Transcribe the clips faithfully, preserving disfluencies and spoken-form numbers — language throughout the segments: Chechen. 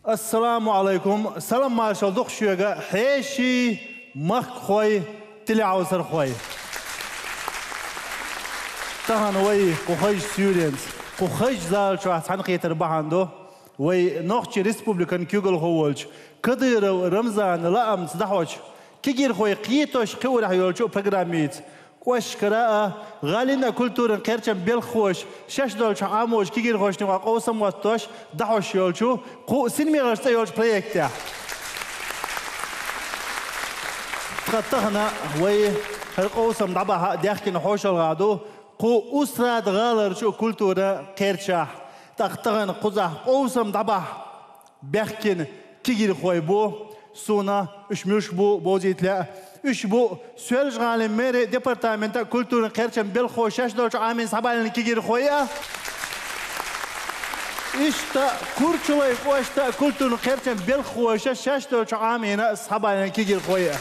Ассаламу Ӏалайкум, салам-маршал ду шуьга, хьеший, махкахой, телехьовсархой. Тахан вай кху хазачу суьйренца, кху хазачу зала чохь цхьаьнакхетар бахьана ду вай Нохчийн Республикан куьйгалхо волчу Кадыров Рамзанан лаамца дӀахьочу, кегийрхой кхетош кхиорехь йолчу программица. КӀоштара а, гӀалина а культуран кхерчан белхахоша шаьш долчу Ӏамочу кегийрхошна юкъахь къовсам хӀоттош дӀахьош йолчу кху «Синмехаш» цӀе йолчу проектехь. Тхан тахана вай хӀара къовсам дӀабахьа даьхкина хьошалгӀа ду кху Устрада гӀаларчу культуран кхерчахь. ТӀаккха тахана кхузахь къовсам дӀабахьа баьхкина кегийрхой бу, суна уьш муьлш бу бовзийта лаьа. Уьш бу Соьлжа-ГӀалин мэрин департаментан культуран кхерчан белхахоша шаьш долчу Ӏамийна схьабаьллина кегийрхой а, иштта Курчалойн кӀоштан культуран кхерчан белхахоша шаьш долчу Ӏамийна схьабаьллина кегийрхой а.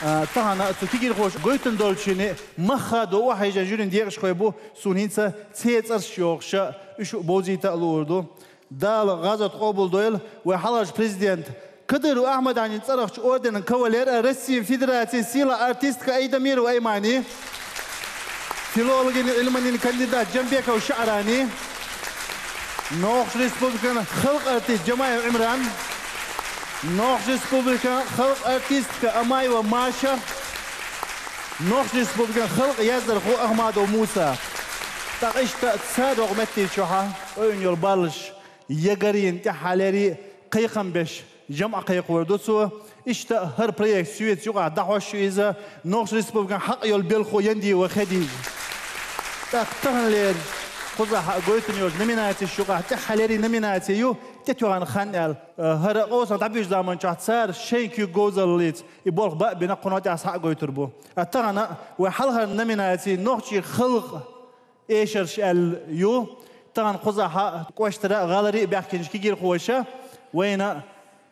А, тахана цу кегийрхоша гойтун долчу шинна мах а до охьаьжна жюрин декъашхой бу, суна хӀинца церан цӀераш йохуш, уьш бовзийта а луур ду. Дала гӀазот къобалдойла вай хьалхарчу президент Кадыров Ахьмад-Ӏалин цӀарахчу орденан кавалер а, Россин Федерацин сийлахь артистка Айдамирова Аймани, филологин Ӏилманийн кандидат Джамбеков ШаӀрани, Нохчийн Республикан халкъан артист Джамаев Ӏимран, Нохчийн Республикан халкъан артистка Амаева Маша, Нохчийн Республикан халкъан яздархо Ахмадов Муса. ТӀаккха иштта цара доккху меттиг чохь ойъуьйтуш йолу баллаш ягарийн тӀаьххьалерий кхайкхам беш, жамӀ кхайкхор ду цо. Иштта хӀара проект соьца юкъахь дӀахьош ю иза, Нохчийн Республикан хьакъ йолу белхахо Яндиева Хадижа. ТӀаккха таханлера кхузахь гойтун йолчу номинацеш юкъахь тӀаьххьалерий номинаци ю «ТӀетоьхна хан» аьлла. ХӀара къовсам дӀабуьйчу заманчохь цара шайн куьйга говзаллица и болх бан а бина, кхунна тӀехь схьа а гойтур бу. ТӀаккха тахана вай хьалхара номинаци «Нохчийн халкъан эшарш» аьлла ю. Тахана кхузахь кӀоштара а, гӀаларе а баьхкинчу кегийрхоша вайна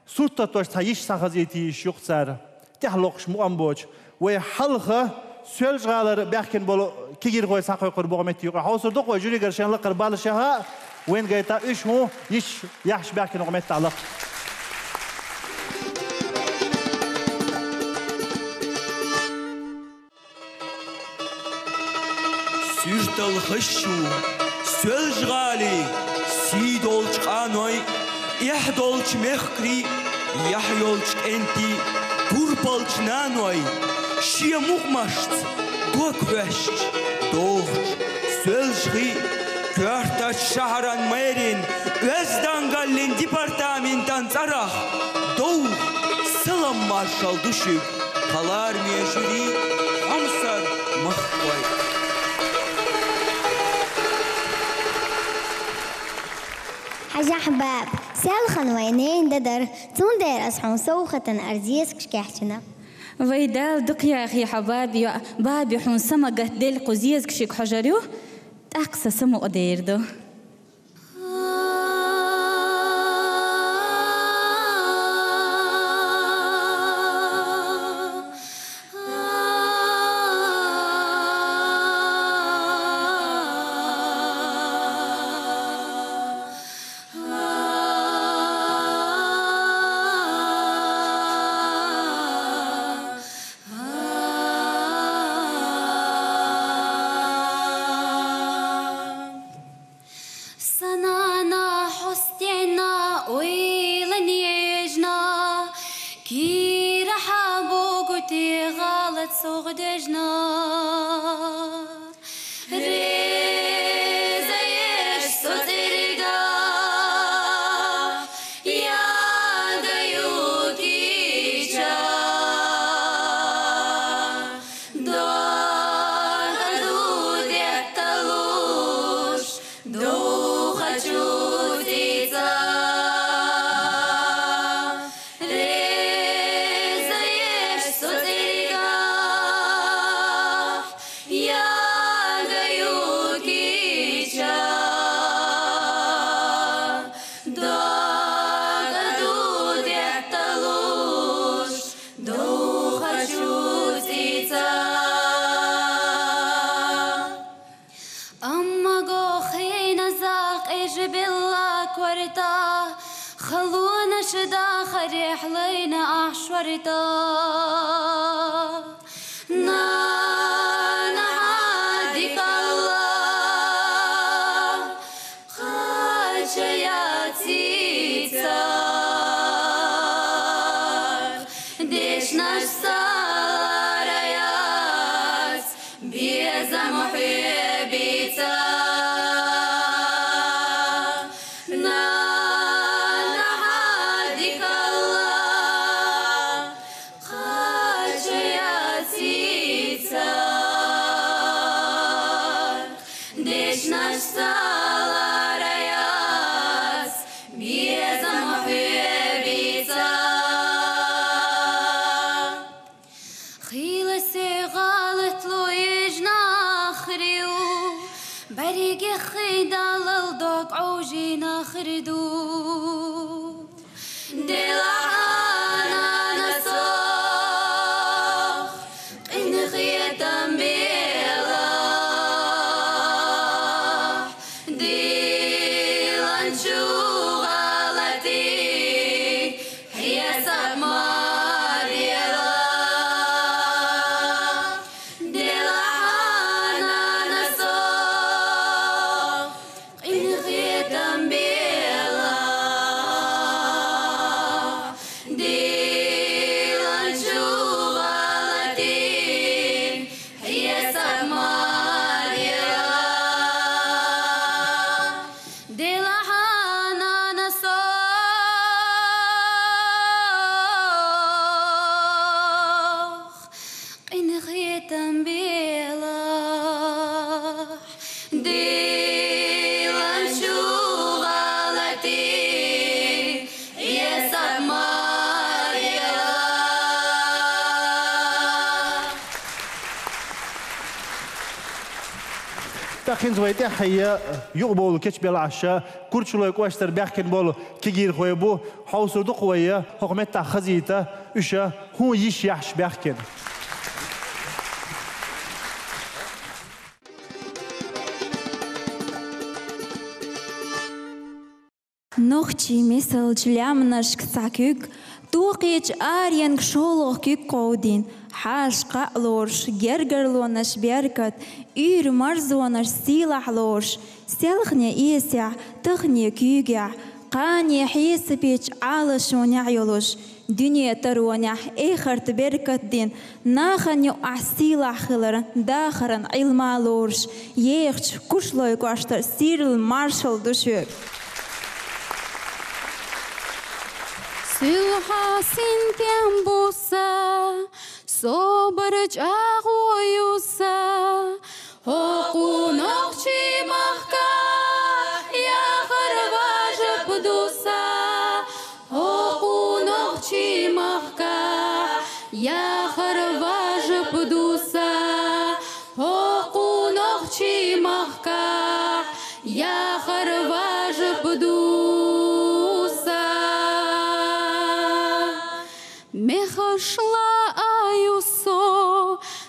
сурт таттош цхьа йиш схьахазийта йиш ю-кх цара, тӀаьхьалокхуш мукъам боцуш. Вай хьалха Соьлжа-ГӀалара баьхкина болу кегийрхой схьакхойкхур бу-кх меттиг юкъахь. Хьовсур ду-кх вай жюригара шайн лакхара баллаш яха а, вайна гайта уьш хӀун йиш яхьаш баьхкина-кх меттехь лакха. Суьртал хазачу Соьлжа-ГӀалин сий долчу къаной, эхь долчу мехкарий, яхь йолчу кӀентий, турпалчу наной, шен мукъамашца дог хьоьстуш дохучу Соьлжа-ГӀалин, коьртачу шахьаран мэрин, оьздангаллин департаментан цӀарах довха салам-маршалла ду шуьга, тхан лараме жюри, хьомсара махкахой. Хьажахь, баба, селхана вайн ненан де дара, цундела ас хьуна совгӀатана зезагаш кечйина. Вай, Дала дукха яхийла хьан баба йоӀ, баби хьуна са ма гатделла кху зезагашка хьожур ю, тӀаккха сан са мукъадер ду. Сан нана хьо стенна ойла нежна, кийра хьан богу те гӀала цугӀ дежна. Реза еш со цӀерга, яга ю кийча. Дога ду детталуш, духачу цица. Реза еш со цӀерга, Варта, халонаш дахарехь лайна ахь шорта. Нана хьадикалла, кхача яцийца, дешнаш салараяц, беза мухьибица. Нана хьадикалла, кхача яцийца, дешнаш салараяц, беза мухьибица. Хила се гӀалатлу ижна ахриу, берриге хидалал дог Ӏовжина хир ду. Делахь ананасох къинхетам белахь, дилан чу гӀалатӀи хьесап ма делахь. Делахь ананасох къинхетам белахь, дилан чу гӀалатӀи хьесап ма делахь. Делахь ананасох къинхетам белахь, дилан чу гӀалатӀи хьесап ма делахь. ТӀаккха хӀинца вай тӀаьххье юкъабовла кечбелла Ӏаш, Курчалой кӀоштара баьхкина болу кегийрхой бу, хьовсур ду-кх вай, хӀокху меттехь хазийта уьш хӀун йиш яхьаш баьхкина. Нохчийн мисалчу лаьмнашка цхьа куьг, тохечу аренга шолгӀа куьг кховдийна, хьаша кхаъ лоруш, гергарлонаш беркат, уьйр марзонаш сийлахь лоруш, селхане эсехь, тахане куьйгехь, кхане хьесапечу Ӏалашонехь йолуш, дуьне таронехь эхарта беркат дина, нахана юкъахь сийлахь хиларан дахаран Ӏилма лоруш, ехачу Курчалой кӀоштара сирла маршалла ду шуьга. Суьлхьа синтем бу сан, собар чӀагӀо ю сан, хӀокху нохчийн махкахь яхар важа ду сан, хӀокху нохчийн махкахь яхар важа ду сан, хӀокху нохчийн махкахь яхар важа ду сан. Мехаш лааю со,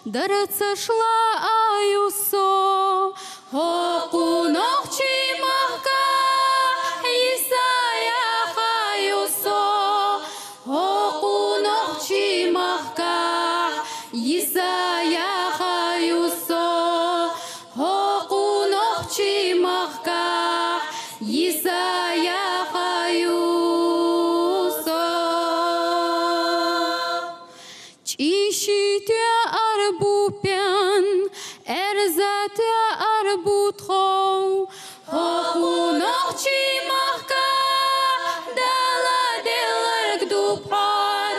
дарцаш лааю со, хӀокху нохчийн махкахь йиса яхаю со, хӀокху нохчийн махкахь йиса яхаю со, хӀокху нохчийн махкахь йиса яхаю со. ЧӀийши тоьар бу пен, аьрза тоьар бу тхов, хӀокху нохчийн махкахь Дала делларг ду пхьор,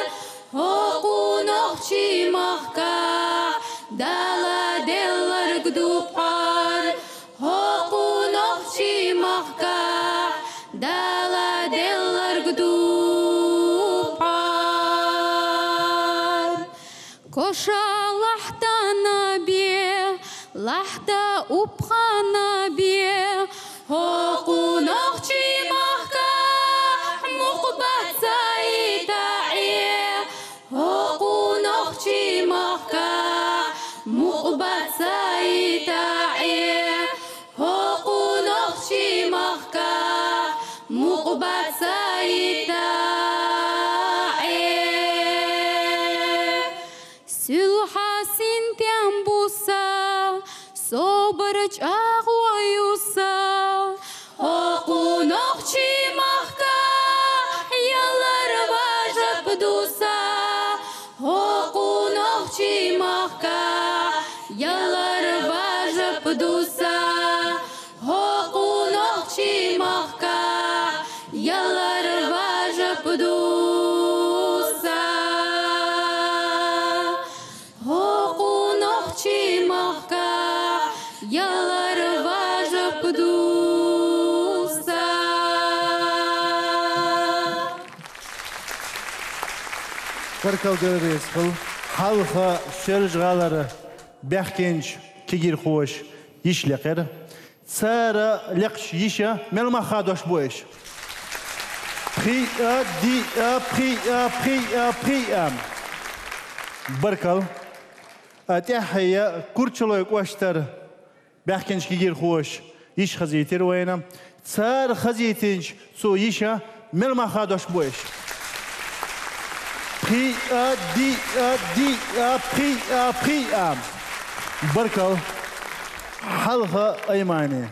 хӀокху нохчийн махкахь Дала делларг ду пхьор, хӀокху нохчийн махкахь Дала делларг ду пхьор. Коша лахьтана бе, лахьта упхана бе, хӀокху нохчийн махкахь мукъа бац ца йита Ӏе, хӀокху нохчийн махкахь мукъа бац ца йита Ӏе, хӀокху нохчийн махкахь Мукъ бац итта Ӏе. Суьлхьа синтем буса, собар чӀагӀо юса, хӀокху нохчийн махкахь ялар важа дуса, хӀокху нохчийн махкахь ялар важа дуса, хӀокху нохчийн махкахь ялар важа дуса, хӀокху нохчийн махкахь ялар важа дуса. Баркалла, Дела реза хуьлда. Хьалха Соьлжа-ГӀалара баьхкинчу кегийрхоша йиш лекхира. Цара лекхачу йиша мел мах хадош бу аша? Пхиъ а, диъ а, пхиъ а, пхиъ а, пхиъ а. Баркалла. А тӀаьхье Курчалойн кӀоштара баьхкинчу кегийрхоша йиш хазийтира вайна. Цара хазийтинчу цу йиша мел мах хадош бу аша? Пхиъ а, диъ а, диъ а, пхиъ а, пхиъ а. Баркалла. Хьалха, Аймани,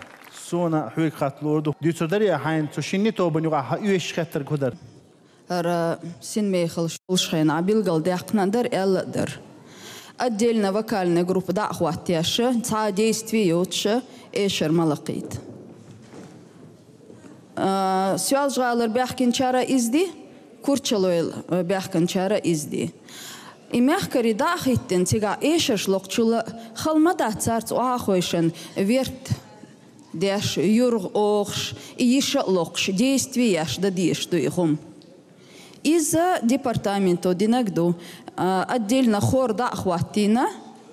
суна хьоьга хатта луур ду. Дуьйцур дарий хьайна цу шинне тобанна юкъахь хьан оьшуш хеттарг хӀун дара? ХӀара синмехаллаш йолуш хенахь билгалдаьккхина а дара, аьлла а дара. Отдельно вокальная группа дӀа а хӀоттош, цхьа а действие йоцуш, эшар ма лакхийта. А, Соьлжа-ГӀалара баьхкинчара а иза ди, Курчалойла, а, баьхкинчара а иза ди. И мехкарий дӀа а хӀиттина, цигахь эшарш локхучул а хала ма дац царца охьахойшан верт деш, юргӀа охуш, и йиша а локхуш, действие еш дан дезаш ду и хӀума. Иза департаменто динарг ду, а, отдельно хор дӀа а хӀоттийна,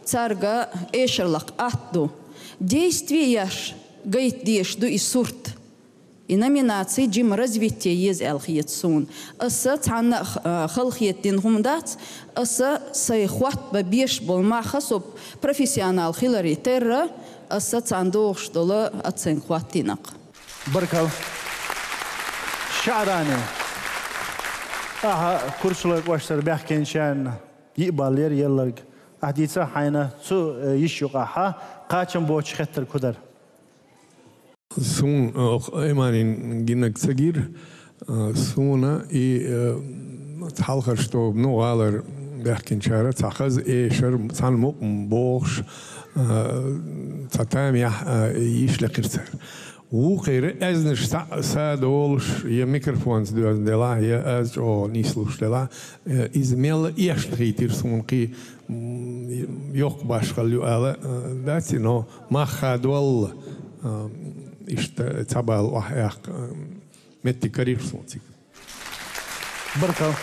цаьрга эшар лакха атта ду. Действие еш гайта дезаш ду и сурт. И номинаций жима развитие еза аьлла хета суна. Аса цхьанна а х-, а, халахетта дина хӀума дац, аса сайн хӀотта бан безаш болу мах а, со профессионал хиларе терра, аса цхьана догӀуш долу оценка хӀоттийнарг. Баркалла. ШаӀрани, ахьа Курчалойн кӀоштара баьхкинчарна йиъ баллера елларг. Ахьа дийца хьайна цу, э, йиша юкъахь кхачам боцуш хеттарг хӀун дара? Суна, э, Айманин гинарг ца гира, э, суна и, э, хьалхарчу тобано гӀалара баьхкинчара цхьа хаза эшар, цхьана мукъам бохуш, э, цхьа тамехь, э, йиш лекхира цара. Вукхеран аьзнаш схьа а са долуш, я микрофонца доьзна делахь, я аз чӀогӀа нислуш делахь, э, иза мелла эшна хийтира суна кхин, м, йоккха башхалла ю ала, э, дац, но мах хадолла, э, иштта цхьа балла охьаяккха, э, меттиг карийра суна цига. Баркалла.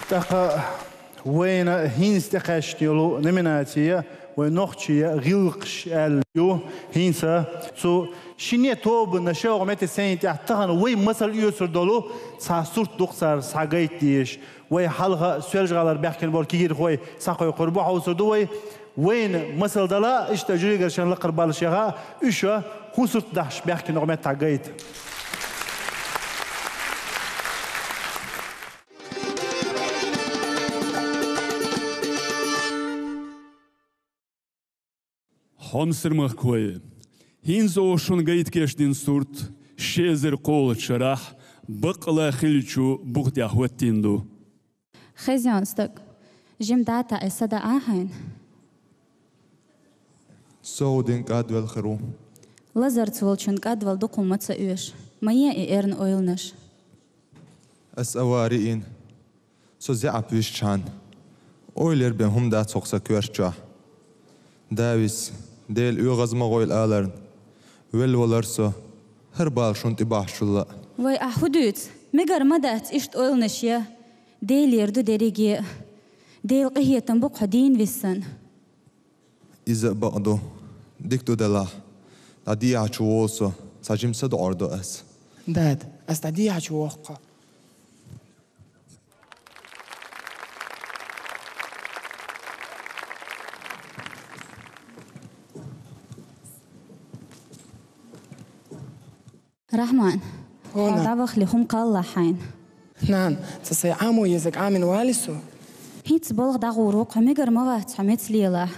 ТӀаккха вайна хӀинца тӀекхаьчна йолу номинация вайн нохчийн гӀиллакхаш аьлла ю. ХӀинца цу шинне тобанна ши-кхо метта сценин тӀехь тахана вай масал оьцур долу цхьа сурт ду-кх цара схьагайта дезаш. Вай хьалха Соьлжа-ГӀалара баьхкина болу кегийрхой схьакхойкхур бу, хьовсур ду вай. Вайна масал дала, иштта жюригара шайн лакхара баллаш яха, уьш хӀун сурт дахьаш баьхкина меттахь гайта. Хьомсара махкахой, хӀинца оха шуна гайта кечдина сурт ши эзар кхоалгӀачу шарахь баккъала хиллачу бух тӀехь хӀоттийна ду. Хезна стаг, жима дӀа а таӀий, са даа хьайна. Со гӀу дина кӀадвелла хир ву. Лазарца волчун кӀадвала дукха ма ца оьшу. Ма е и эрна ойланаш. Ас а вари ин. Со зеӀап висчхьана, ойла яр бен хӀума дац хӀокху сан коьрта чохь. Давис, Дела оьгӀаз ма гӀойла аларна, велла валар со, хӀара бала шуна тӀе бахьачул а. Вай, ахь хӀун дуьйцу? Мегар ма дац иштта ойланаш ян. Делера ду дерриге а. Делан къинхетам бу-кх хьо дийна висан. Иза а бакъ ду. Дика ду делахь. ДӀадехьа чу волу со, цхьа жима са доӀур ду ас. Дада, ас дӀадехьа чу воху-кх. Рахьман, хьо дӀавахале хӀума кхаллалахь хьайна. Нана, цкъа сай Ӏамо езарг Ӏамийна валий со? ХӀинца балха дӀагӀур ву-кх, хьо мегар ма вац, хьо меца лелахь.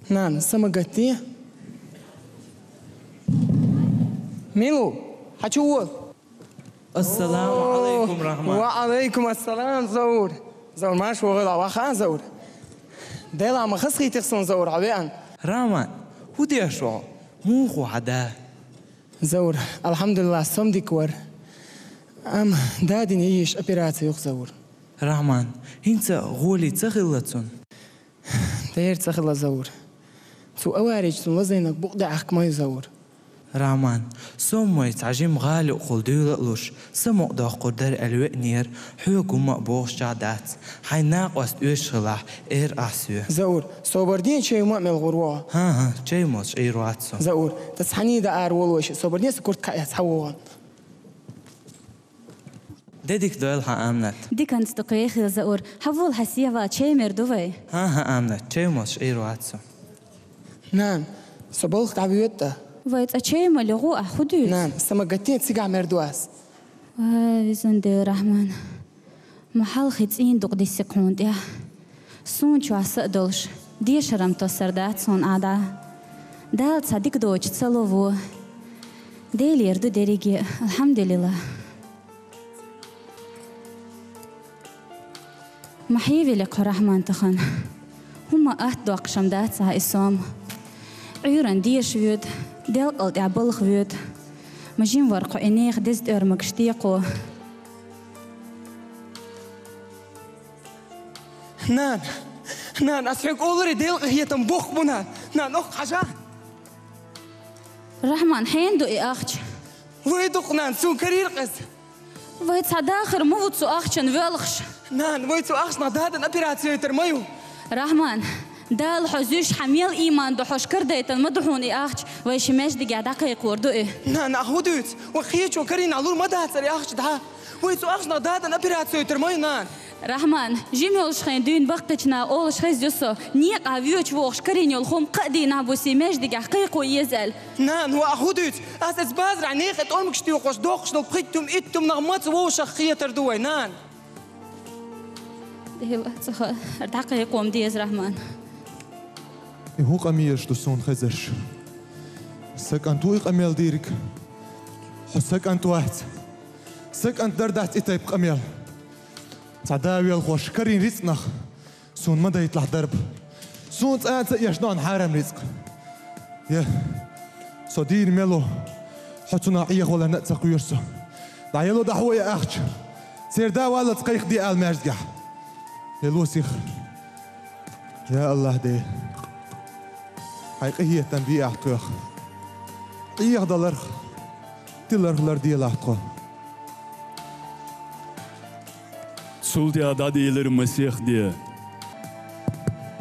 Нана, са ма гатде. Милу, хьо чу вола? Ассаламу Ӏалайкум, Рахьман. Ва Ӏалайкум ассалам, Заур. Заур, марша вогӀийла, ваха, Заур. Делахь ма хазахийтий-кх сона, Заур, хьо веана. Рахьман, фу деш ва хьо? Муха ва хьа да? Заур, алхьамдулиллахӀ, со-м дика вар. Амма дадина яйиш операци ю-кх, Заур. Рахьман, хӀинца гӀоли ца хилла цунна? Дера ца хилла, Заур. Цу аварийчу цунна лазийнарг букъ даьӀахка ма ю, Заур. Рахьман, со-м вай цхьа жима гӀала юкъахула дуьйла а луш, самукъадоккхур дара аьлла веанера, хьоьга хӀумма а бохучохь дац. Хьайн накъост оьшуш хилахь, эр ахь соьга. Заур, собар де, чай-м а мел гӀур ву хьо. ХӀан-хӀа, чай молуш Ӏийр вац со. Заур, тӀаккха хьан да ара волуш, собар де, сан куртка кхаэц, хьан вогӀу. Де дика дойла хьан, Аминат. Диканца ду кхехийла, Заур. Хьан вола, хьан сехьа вала, чай мер ду вай. ХӀан-хӀа, Аминат, чай молуш Ӏийр вац со. Нана, со балха дӀавоьду-кх. Вай цкъа чай мала гӀо, ахь хӀун дуьйцу? Нана, са ма гатде, цигахь мер ду ас. Ва везан Дела, Рахьман. Ма хьалххе цӀийнан дукъ дисси-кх хьуна тӀехь. Суна чохь са а долуш, дешар-м тоссар дац хьуна ахь дӀа. Дала цхьа дика доцуш ца ло вон. Делера ду дерриге а, алхьамдулиллахӀ. Ма хьевелла-кх хьо, Рахьман, тахана. ХӀумма атта доккхуш-м дац ахь и сом. Ӏуьйранна деша воьду, делкъал тӀехь балха воьду. Ма жима вара-кх хьо и нехан деза тӀоьрмагаш, декхо. Нана, нана, ас хьоьга олура, Делан къинхетам боккха бу, нана. Нана, охьа хьажа. Рахьман, хьенан ду и ахча? Вай ду-кх, нана, суна карийра-кх иза. Вай цхьа дахар ма ву цу ахчанна воьлхуш. Нана, вай цу ахчанах дадана операци йойтур ма ю. Рахьман, Дала хьо зуьйш, хьан мел ийман ду, хьо шкардайтан ма ду хьуна и ахча, вай ши маьждигехь дӀакхайкхор ду и. Нана, ахь хӀун дуьйцу? Вай кхечо карийнехь лур ма дацара и ахча дӀа. Вай цу ахчанах дадана операци йойтур ма ю, нана. Рахьман, жима йолуш хенахь дуьйна баккхийчу наха олуш хезна ю со, некъахь воьдуш вогӀуш карийна йолу хӀума кхаа дийнахь буьйса маьждигехь кхайкхо еза аьлла. Нана, ва ахь хӀун дуьйцу? Ас оцу базарахь нехан тӀормигаш туьйхуш, доккхуш долу пхийтта-м, итт-м нах маца вовшах хетар ду вай, нана? Дела, цхьа хӀара дӀакхайкхо-м деза, Рахьман. И хӀун къамелаш ду суна хезарш? Сан кӀант ву и къамел дийриг? Хьо сан кӀант вац. Сан кӀант дар дац и тайпа къамел. Цхьа да велхош карийна рицкъанах суна ма дайталахь дарба. Суна цкъа а ца эшна хьарам рицкъ. Я, со дийна мел ву, хьо цунах Ӏехаваларна а ца кхоьру со. ДӀаело дӀахьо и ахча. Церан да валлалц кхайкхаде ала маьждигехь. Ело сиха. Я АллахӀ Дела. Хьайн къинхетам бе ахь тхох. Ӏехадаларх, тиларх ларделахь тхо. Цул тӀаьхьа дӀадийлира масех де.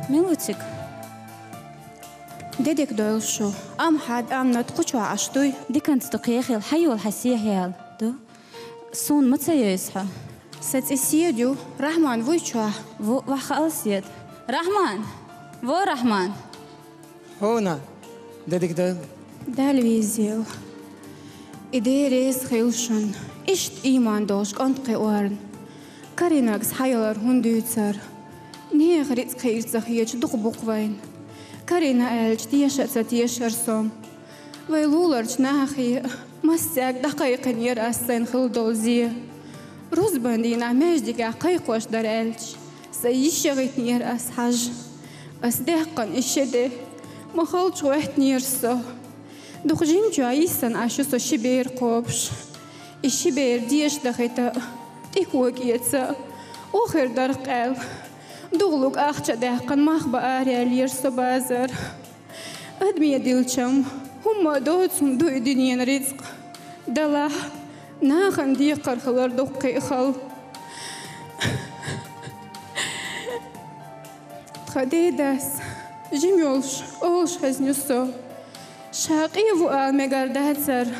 Мила ву цига? Де дика дойла шу. Амма хьан, Аминат, кху чохь Ӏаш дуй? Диканца ду кхехийла, хьан йола, хьан сехьа яла ду? Суна ма ца йойзу хьо. Сан цӀе Седа ю, Рахьман вуй чохь? Ву, ваха хаал Седа. Рахьман! Во Рахьман! ХӀуна, де дика дойла. Дала везийла. И Дела реза хила шуна, иштта ийман долуш кӀант кхиорна. Карийнарг схьаялар хӀун дуьйцура? Нехан рицкъ хийра ца хеташ дукха бу-кх вайна. Карийна аьлча, теша а ца тешара со-м. Вай луларчу нахе массаьрга дӀакхайкхинера ас сайна хилла долу зе. Рузбан дийнахь маьждигехь кхайкхош дара аьлча, сан йиш яхийтинера ас хьажа. Ас даьккхина и ши де ма халчу гӀоьттинера со. Дукха жимчохь йиссана Ӏаш ю со ши бер кхобуш. И ши бер деша дахийта, тӀе кога эца, охир дарх къаьлла, дугӀлуг ахча а даьккхина, мах бан араяьллера со базар. Адаме дилчам, хӀумма а доцун ду и дуьненан рицкъ. Делахь, нахана декхар хилар дуккха а хала. Тхан ден дас жима йолуш олуш хезна ю со. Ша къе ву ала мегар дацара,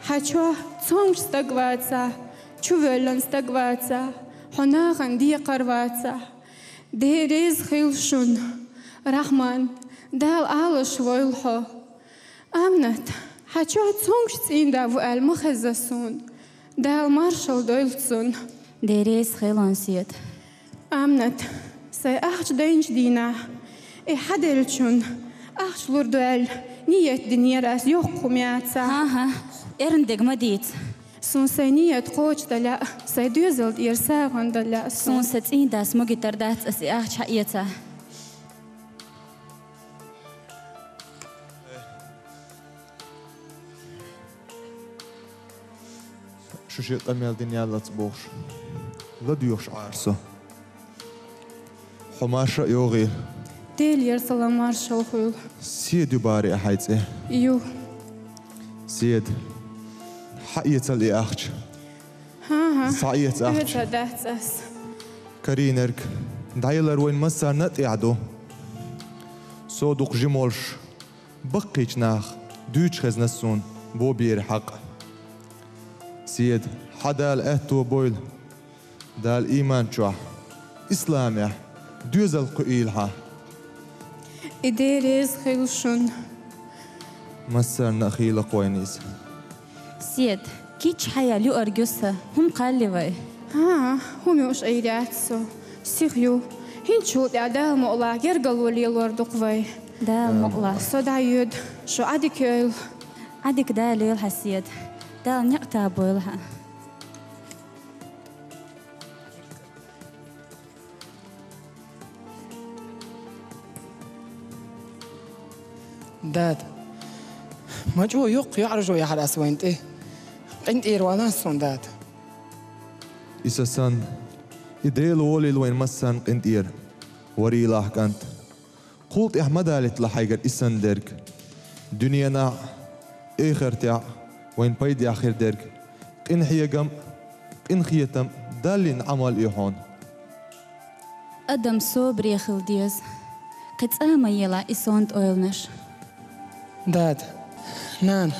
хьан чохь цомгуш стаг вацахь, чувоьллина стаг вацахь, хьо нахана декхар вацахь. Дела реза хила шуна, Рахьман, Дала Ӏалаш войла хьо. Аминат, Хьа чохь цомгаш цӀийнда ву аьлла ма хеза суна. Дала маршалла дойла цунна. Деррис хилон сета. Аминат, сайн ахча дайначу дийнахь, и хьаделлачунна ахча лур ду аьлла, нийят динера ас йоккха хӀума яцахь. ХӀан-хӀа, эрна дерг ма дийца. Суна сайн нийят кхочушдалла, сайн доьзал тӀера сагӀина далла. Суна сан цӀийнда могитар дац ас и ахча хьаэцахь. Шу шен къамел дина яллалц бохуш, ладоьгӀуш Ӏара со. Хьо марша а йогӀийла. Делера салам маршалла хуьлда. Седа ю бахара хьайн цӀе? Ю. Седа, хьаэцал и ахча. ХӀан-хӀа. Схьаэца ахча. Оьцур дац ас. Карийнарг, дӀаялар вайн массарна а тӀехь ду. Со дукха жима волуш, баккхийчу наха дуьйцуш хезна суна бобера хьакъ. Седа, хьан Дала аьтто бойла. Дала ийман чохь, исламехь доьзал кхуийла хьан. И Дела реза хуьлда шуна. Массарна а хийла кхойна иза. Седа, кийча хьаяьлла юург ю сан, хӀума кхалли вай? ХӀан-хӀа, хӀума юуш Ӏийр яц со. Сиха ю. ХӀинцачул тӀаьхьа Дала мукъалахь гергарло лелор ду-кх вай. Дала мукъалахь. Со дӀайоьду, шу Ӏадика йойла. Ӏадика Дала йойла хьан, Седа. Дала некъ тобойла хьан. Дада, ма чӀогӀа йоккха йоӀаржо яхьара ас вайна тӀе. КъинтӀера валахь суна, Дада. И сан санна, и Дела волийла вайн массарна къинтӀера. Варийлахь, кӀант. Кхул тӀаьхьа ма далийталахь хьайгара и санна дерг. Дуьненахь а, эхартехь а вайн пайдехь хир дерг. Къинхьегам а, къинхетам а Далла йина Ӏамал ю хьуна. Адам собаре хила деза. Кхин цкъа а ма елахь и сонта ойланаш. Дада, нана,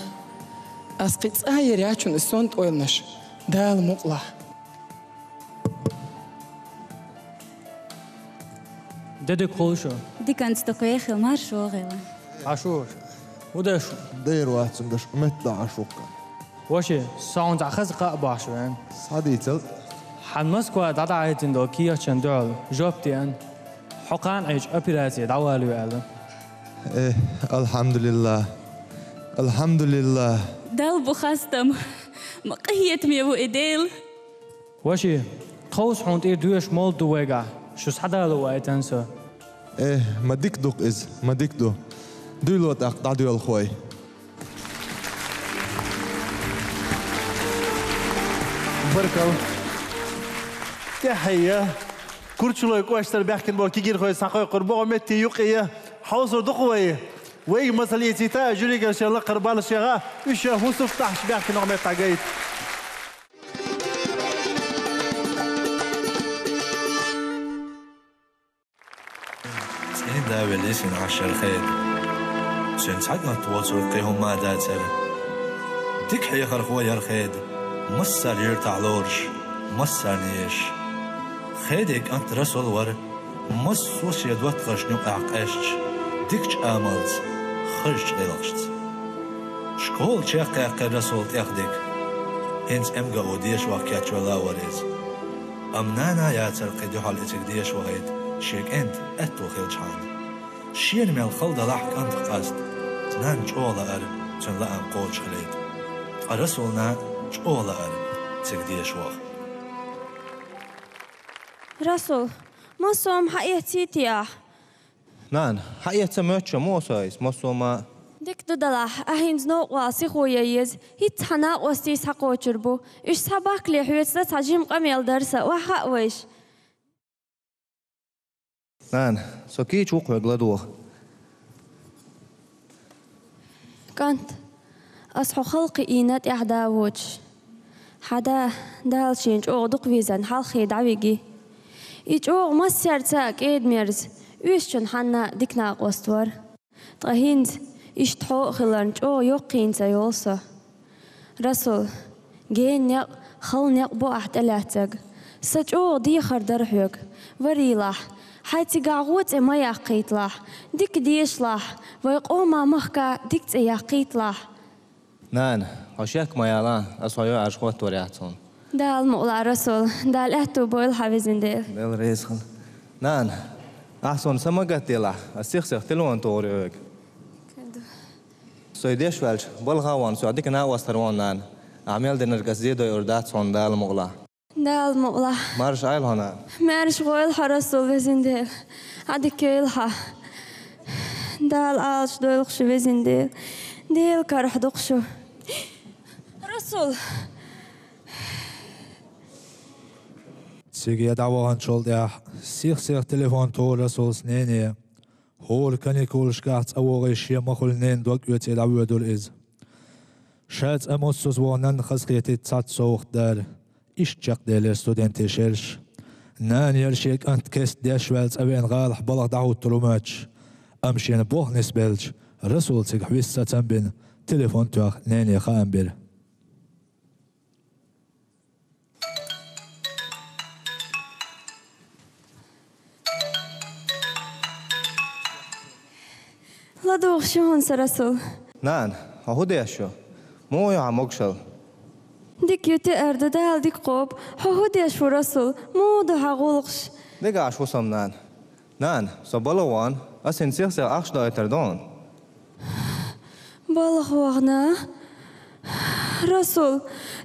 ас кхин цкъа а йийр яц шуна и сонта ойланаш, Дала мукъалахь. Де дика хуьлда шу. Диканца дукха вехийла, марша вогӀийла. Хьан шу? ХӀун деш? Дера вац цуьнан даш, метта дӀа Ӏаш ву-кх. Ваши, со хьуна цхьа хаза кхаъ бохьуш вен. Схьадийцал. Хьан Москва дӀадахьийтина долу кехаташна дуьхьал жоп деана, хьо кхана Ӏийча операци дӀавалаве аьлла. Э, алхьамдулиллахӀ. АлхьамдулиллахӀ. Далла бу хастам. Ма къинхетаме ву и Дела. Ваши, тховса хьуна тӀера доьшуш молла ду вайгахь, шу схьадало ваийтина со. Э, ма дика ду-кх иза, ма дика ду. Дуйло тӀаккха дӀадоьлху вай. Баркалла. ТӀаьхье, Курчалой кӀоштара баьхкина болу кегийрхой схьакхойкхура боху метте юкъе. Хьовсур ду-кх вай. Вайга маса лецийта а жюригара шен лакхара баллаш яха, уьш а хӀусуфтахьаш баьхкина меттахь гайта. ЦӀийнда велла йисина Ӏаш яра Хеда. Цуьнан цхьа кӀант воцург кхин хӀумма а дацара. Дика хьехархо яра Хеда, массарна юьртахь лоруш, массарна езаш. Хедин кӀант Расул вара, массо а шен доттагӀашна юкъахь къаьсташ, дикачу амалца, хазачу гӀиллакхашца. Школа чекхъяьккхира Расула тӀех дика. ХӀинца МГУ дешархо кечвелла а вара иза. Амма нана яцара кхин дуьхьал и цига деша вахийта, шен кӀентан аьтто хилчхьана. Шена мел хала далахь а кӀантах къаста, нанна чӀогӀа лаьара цуьнан лаам кхочушхилийта. Ткъа Расулна чӀогӀа лаьара цига деша ваха. Расул, массо а хьаэцций те ахь? Нана, хьаэцна моьттуш ма ву со иза, массо а ма. Дика ду делахь, ахь хӀинца новкъа вала сихо ян еза, хӀинцца хьан накъостий схьакхочур бу. Уьш схьабахкале хьоьца цхьа жима къамел дара сан, охьахаа вайша. Нана, со кийча ву-кх хьоьга ладогӀа. КӀант, ас хьо хала кхиийна тӀаьхьа да воцуш. Хьан да, Дала шена чӀогӀа дукха везан хьалххе дӀавиги. И чӀогӀа массаьрца а кӀеда-мерза, оьшучунна хьанна а дика накъост вара. Ткъа хӀинца, иштта хьо а хиларна, чӀогӀа йоккха хӀинца йолу со. Расул, гена некъ, хала некъ бу ахь тӀелаьцнарг. Сан чӀогӀа дехар дара хьоьга. Варийлахь, хьайн цигахь гӀо цӀе ма яккхийталахь, дика дешалахь, вайн къоман махка дика цӀе яккхийталахь. Нана, хьо шек ма яла, ас хьо йоӀарш хӀоттор яц хьуна. Дала мукъ лахь, Расул, Дала аьтту бойла хьан, везан Дела. Дела реза хила. Нана, ахь суна са ма гатделахь, ас сих-сиха телефон тохар ю хьоьга. Со и деш ваьлча, балха а вахана, со дика накъостар ву хьуна, нана. Ахь мел динарг ас зе дойур дац хьуна, Дала мукъ лахь. Дала мукъ лахь. Марша Ӏойла хьо, нана. Маьрша гӀойла хьо, Расул, везан Дела. Ӏадика йойла хьан. Дала Ӏалашдойла шу, везан Дела. Дела карахь ду шу. Расул! Цига дӀаваханчул тӀаьхьа сих-сиха телефон тохар Расулс нене. ХӀора каникулашкахь цӀа вогӀий шен махула ненан дог оьций дӀавоьдура иза. Ша цӀа муссаза вогӀу нанна хазахетийта цхьацца совгӀат дара. Иштта чекхделира студентийн шераш. Нана яра шен кӀант кеста деш ваьлла цӀа веана гӀалахь балха дӀахӀуттур ву моьттуш. Амма шена болх нисбелча, Расул цига хьовса сацам бина, телефон тоьхна нене хаам бира. ЛадугӀуш ю хьуна со, Расул. Нана, хьо хӀун деш ю? Муха ю хьан могушалла? Дика ю, тӀера ду, Дала дика кхобу. Хьо хӀун деш ву, Расул? Муха ду хьан гӀуллакхаш? Дика Ӏаш ву со-м, нана. Нана, со балха вахана, ас хӀинца сих-сиха ахча доуьйтур ду хьуна. Балха вахана? Расул,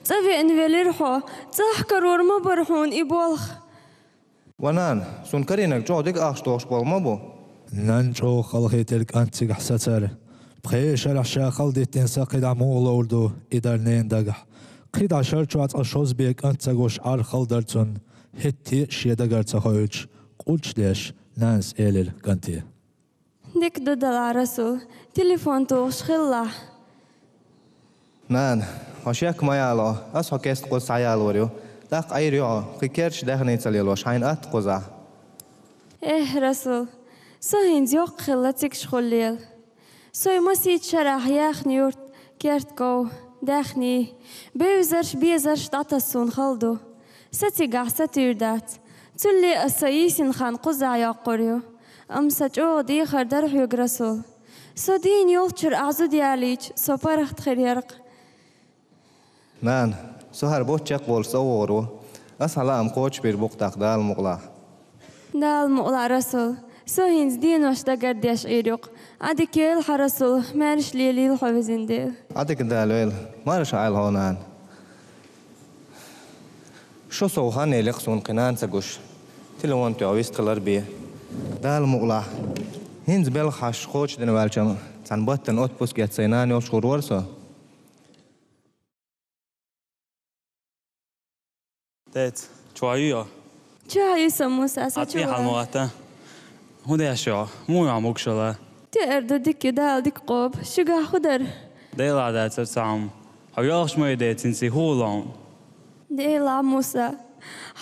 цӀа веана велира хьо, цӀахь карор ма бара хьуна и болх. Ва нана, суна карийнарг чӀогӀа дика ахча дохуш болх ма бу. Нанна чӀогӀа халахетира кӀант цигахь сацар. Пхеа шарахь ша хала диттина са кхидӀа муха ловр ду, и дара ненан дагахь. КхидӀа шар чохь цкъа шозза бен кӀант ца гуш Ӏар хала дара цунна, хӀетте а шен дагара ца хоуьйтуш, къурдаш деш, нанас элира кӀанте. Дика ду делахь, Расул, телефон тухуш хилалахь. Нана, хьо шек ма яла, ас хьо кеста кхуза схьаялор ю. ТӀаккха Ӏийр ю хьо, кхин керча даьхни ца лелош, хьайна атта кхузахь. Эх, Расул, со хӀинца йоккха хилла цигахь хуьллел. Сой масийтта шарахь яхна юрт, керт ков, даьхни, бевзарш, безарш дӀатасса суна хала ду. Са цигахь сатуьйр дац. Цулле ас сан йийсина хан кхузахь йоккхур ю. Амма сан чӀогӀа дехар дара хьоьга, Расул. Со дийна йолччуьра ахь зуда ялийча, со паргӀат хир яра-кх. Нана, со хӀара бутт чекхболуш цӀа вогӀур ву. Ас хьан лаам кхочушбийр бу-кх тӀаккха, Дала мукъ лахь. Дала мукъ лахь, Расул. Со хӀинца денош дагардеш Ӏийр ю-кх. Ӏадика йойла хьан, Расул, маьрша лелийла хьо, везан Дела. Ӏадика Дала йойла. Марша Ӏойла хьо, нана. Шо сов хан елира суна кхин нана ца гуш. Телефон тоьхна вист хилар бен. Дала мукъ лахь. ХӀинца белхан хьашташ кхочушдина ваьлча-м, цхьана баттана отпуск эцна сайн нана йолуш хир вара со. Деца, чохь ю йо? Чохь ю со, Муса, со чохь. Хьан ма ватта? ХӀун деш йо? Муха ю хьан могушалла? ТӀера ду, дика ю, Дала дика кхобу. Шуьгахь хӀун дара? Делахь дацара цхьа хӀума. Хьо йоьлхуш ма ю, деца, хӀинца хӀун хилла хьуна? Делахь, Муса,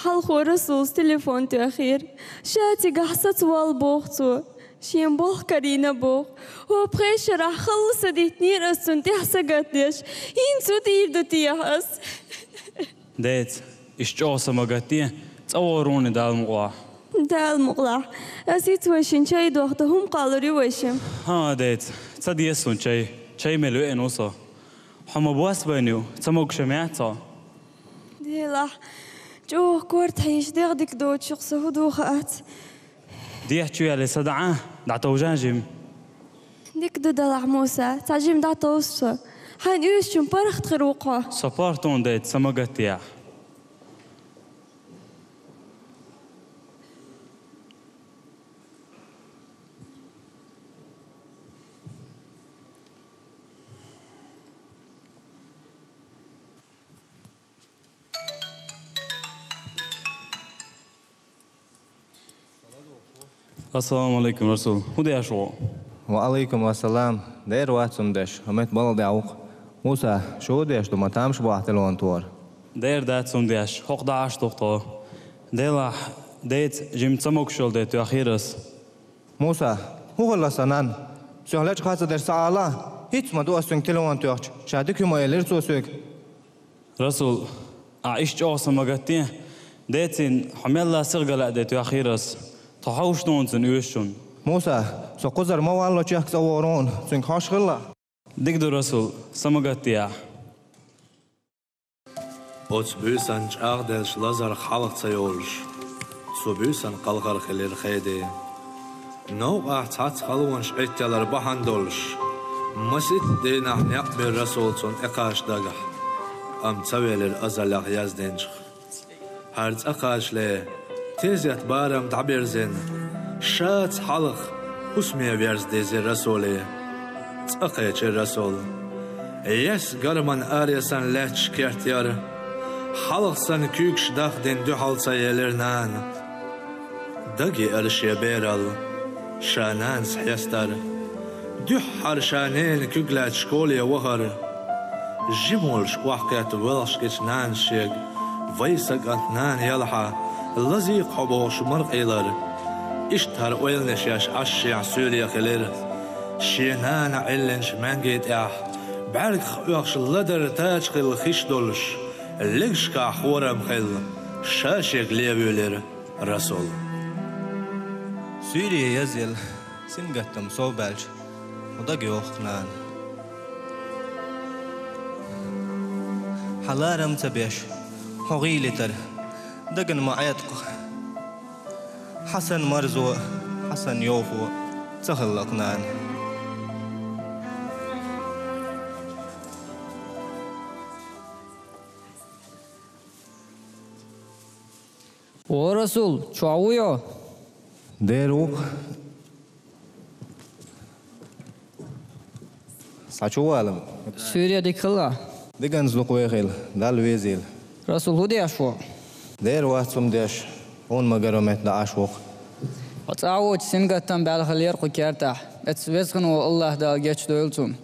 хьалхо Расулс телефон тоьхира. Ша цигахь саца волла боху цо. Шен болх карийна боху. ХӀокху пхеа шарахь халла са диттинера ас цунна тӀехь сагатдеш. ХӀинца хӀун дийр ду техьа ас? Деца, иштта чӀогӀа са ма гатде, цӀа вогӀур ву-кх, Дала мукъ лахь. Дала мукъ лахь. Ас хӀинца вайшинна чай дохку, хӀума кхоллалур ю вайшимма. ХӀан, деца, ца деза суна чай. Чай мел веана ву со. Хьо ма бос вайна ю, ца могуш-м яц хьо. Делахь, чӀогӀа корта хьийзаш, дегӀ дика доцуш ю-кх со, хӀун ду хаац. Дехьа чу яьлла са дӀа, дӀатовжа жима. Дика ду делахь, Муса, цхьа жима дӀатовза со. Хьайна оьшучун паргӀат хир ву-кх хьо. Со паргӀат ву-кх, деца, са ма гатдехьа. Ассаламу алейкум, Расул. ХӀун деш ву? Ва алейкум ассалам. Дера вац хӀума деш, хӀокху метта балха дӀа ву-кх. Муса, шу хӀун деш ду, ма тамаш бу ахь телефон тохар? Дера дац хӀума деш, хӀокху дӀа Ӏаш ду-кх тхо. Делахь, деца жима ца могуш йолу де тоьхира ас. Муса, хӀун хилла сан нанна? Соьх лечкъа ца деш ца Ӏала? ХӀинца ма ду ас цуьнга телефон тоьхча, ша дика ю ма элира цо соьга. Расул, ахь иштта чӀогӀа са ма гатде, децин хьо мелла сиха ган лаьа де тоьхира ас. Тхо хьовсуш ду хьуна цуьнан оьшучунна. Муса, со кхузара ма валло чехка цӀа вогӀур ву хьуна, цуьнга хьожуш хилла. Дика ду, Расул, са ма гатдехьа. Оцу буьйсанна чӀагӀделлачу лазарх хьалха ца йолуш, цу буьйсанна кхалхар хилира Хедин. Новкъахь цхьацца халонаш Ӏитталар бахьана долуш, масийтта дийнахь некъ бира Расул цунна тӀекхача дагахь, амма ца велира азаллех яздинчух. ХӀара цӀа кхачале, тезет барам дӀабирзина, шаца хьалха хӀусаме верза дезира Расуле. ЦӀа кхечира Расул. Ес гарман аресана лаьтташ керт яра. Хьалха санна куьйгаш дахдина дуьхьал ца елира нана. Дага еара шен бералла, ша нанас хьестар. Дуьххьара ша ненан куьг лаьцна школе вахар. Жима волуш охьакхетта воьлхуш гича нанас шега: «Вай сан кӀант, нана елахьа, лазий-кх хьо», — бохуш маркъийлар. Иштта хӀара ойланаш еш Ӏаш шехьа суьйре хилира. Шен нана Ӏиллинчу маьнги тӀехь, бӀаьргах оьхуш ладарра тача хилла хиш долуш, легашкахь хорам хилла, ша шега левуьйлира Расул. Суьйре язъелла, сингаттам сов баьлча, хьо дага йоху, нана. Хьан ларам ца беш, хьо гӀийлитар дагна ма Ӏеткъа. Хьан санна марзо, хьан санна йовхо ца хилла-кх, нана. О, Расул, чохь вуй хьо? Дера ву-кх. Схьа чу вала. Суьйре дика хилла. Диканца дукха вехийла, Далла везийла. Расул, хӀун деш ву? Дера вац хӀума деш, хьуна ма-гарра метта дӀа Ӏаш ву-кх. Хьо цӀахь воцуш сингаттам баьлла хиллера кху кертахь. Эцу веза хинна волу АллахӀ Дала гечдойла цунна.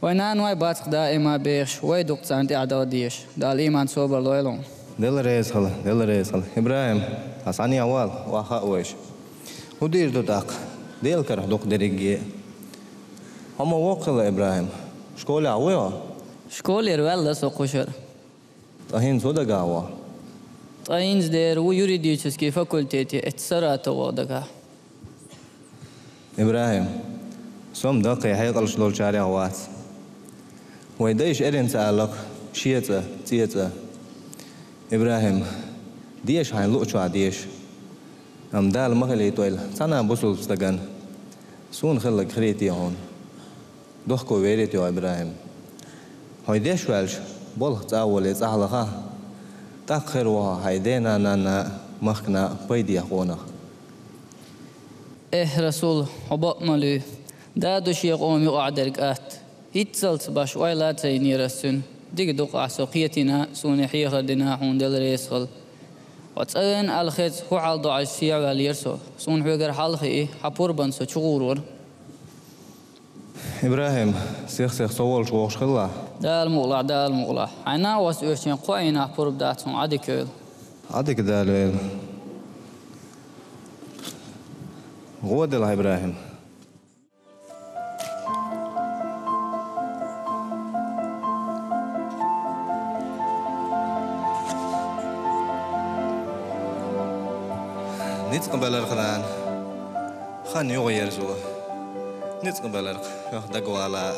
Вайн наной бац-кх даима бехаш, вай ду-кх царна тӀаьхьа дала дезаш. Дала ийман, собар лойла хьуна. Дела реза хила, Дела реза хила. ИбрахӀим, хьан схьанехьа вала, охьахаа вайша. ХӀун дийр ду тӀаккха? Делан карахь ду-кх дерриге. Хьо ма воккха хилла, ИбрахӀим. Школехь вуй хьо? Школера ваьлла со кхушара. Ткъа хӀинца хӀун дагахь ву? Ткъа хӀинца дера ву юридический факультете, эцу Саратове ваха дагахь. ИбрахӀим, со-м даккхий хьекъалш долчарех вац. Вайн дайша эрна ца аьлла-кх: «Шен цӀа, цӀен цӀа». ИбрахӀим, деша хьайна луъучохь деша. Амма Дала ма хилийтойла цхьана а бусулба стагана. Суна хилларг хилийта хьуна. Дохко верий-те хьо, ИбрахӀим. Хьо деш ваьлча, болх цӀа а волий цӀахь лаха. ТӀаккха хир ву хьо хьайн ден-нанна а, махкана а пайдехь къонах. Эхь, Расул, хьо бакъ ма луьй. Да ду шен къоман юкъахь дерг атта. ХӀинццалц баш ойла а ца йинера ас цуьнан. Дика ду-кх ахь со кхетийна а, суна и хьехар дина а, хьуна Дела реза хила. Хьо цӀа вен аьлла хеза, хӀун хьал до хьажа сехьаваьллера со. Суна хьоьгара хьал хии, хьан пурбанна со чугӀур вара. ИбрахӀим, сих-сиха со волчу вогӀуш хилла. Дала мукъалахь, Дала мукъалахь. Хьайн накъостий оьшучу хенахь кхоъ хьенах пурба дац хьуна, Ӏадика йойла. Ӏадика Дала йойла. ГӀо делахь, ИбрахӀим. Ницкъ беларх, нана. Хан юха ерзо. Ницкъ беларх, хьох дагавала.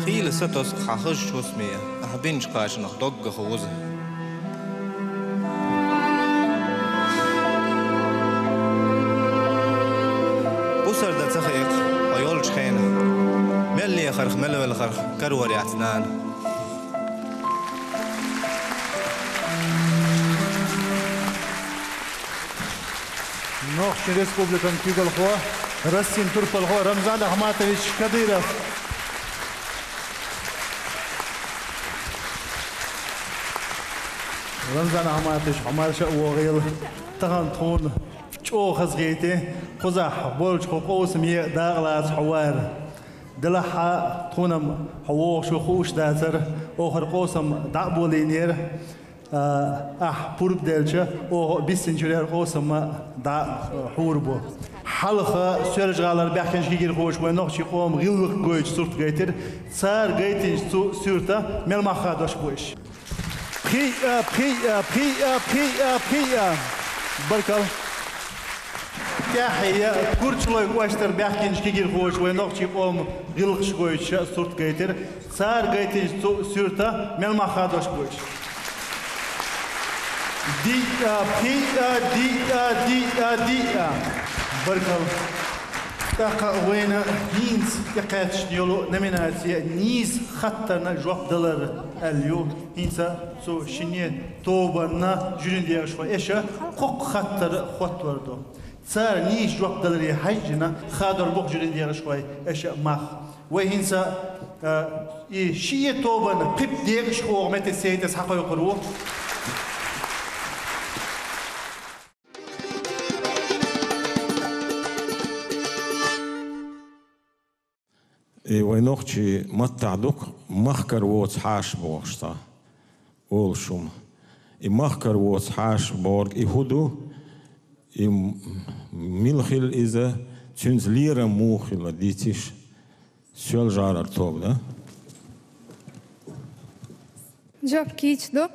Хийла са тосу хьан хазачу хӀусаме, ахь бинчу кхачанах доггах вуза. Бусар дан ца хиъ-кх хьо йолчу хенахь. Мел лехарх, мел велхарх карор яц, нана. Нохчийн Республикан куьйгалхо, Россин турпалхо Рамзан Ахматович Кадыров. Рамзан Ахматович, хьо марша а вогӀийла, тахана тхуна чӀогӀа хазахийти, кхузахь болчу хӀокху къовсаме дакъалаца хьо вара. Делахь а тхуна-м хьо вогӀуш ву хууш дацара, оха хӀара къовсам дӀа а болийнера. А, ахь пурба делча, оха а биссинчуьра хӀара къовсам а дӀа а хьур бу. Хьалха Соьлжа-ГӀалара баьхкинчу кегирхоша вайн нохчийн къоман гӀиллакх гойту сурт гайтира. Цара гайтинчу цу суьрта мел мах хадош бу уьш. Пхиъ а, пхиъ а, пхиъ а, пхиъ а, пхиъ а. Баркалла. Яхьъя, Курчалой кӀоштара баьхкинчу кегийрхоша вайн нохчийн къоман гӀиллакхаш гойтуш сурт гайтира. Цара гайтинчу цу суьрта мел мах хадош бу уьш? Диъ, пхиъ, диъ, диъ, диъ. Баркалла. ТӀаккха вайна хӀинца тӀекхаьчна йолу номинаци «Нийса хаттарна жоп далар» аьлла ю. ХӀинца цу шинне тобанна жюрин декъашхой эша кхоккха хаттар хоттор ду. Цара нийса жоп даларе хьаьжжина, хадор бу-кх жюрин декъашхой эша мах. Вай хӀинца, а, и шиъ тобанна пхи декъашхо оха метте сейтас хьакхойкхур ву. И вай нохчийн маттахь ду-кх махкара воцу хьаша бохуш цхьа олуш хӀума. И махкара воцу хьаша бохург и хӀун ду? И м-, мила хилла иза? Цуьнца лерам муха хилла, дийцийша? Соьлжа-ГӀалара тоба, да? Жоп кийча ду.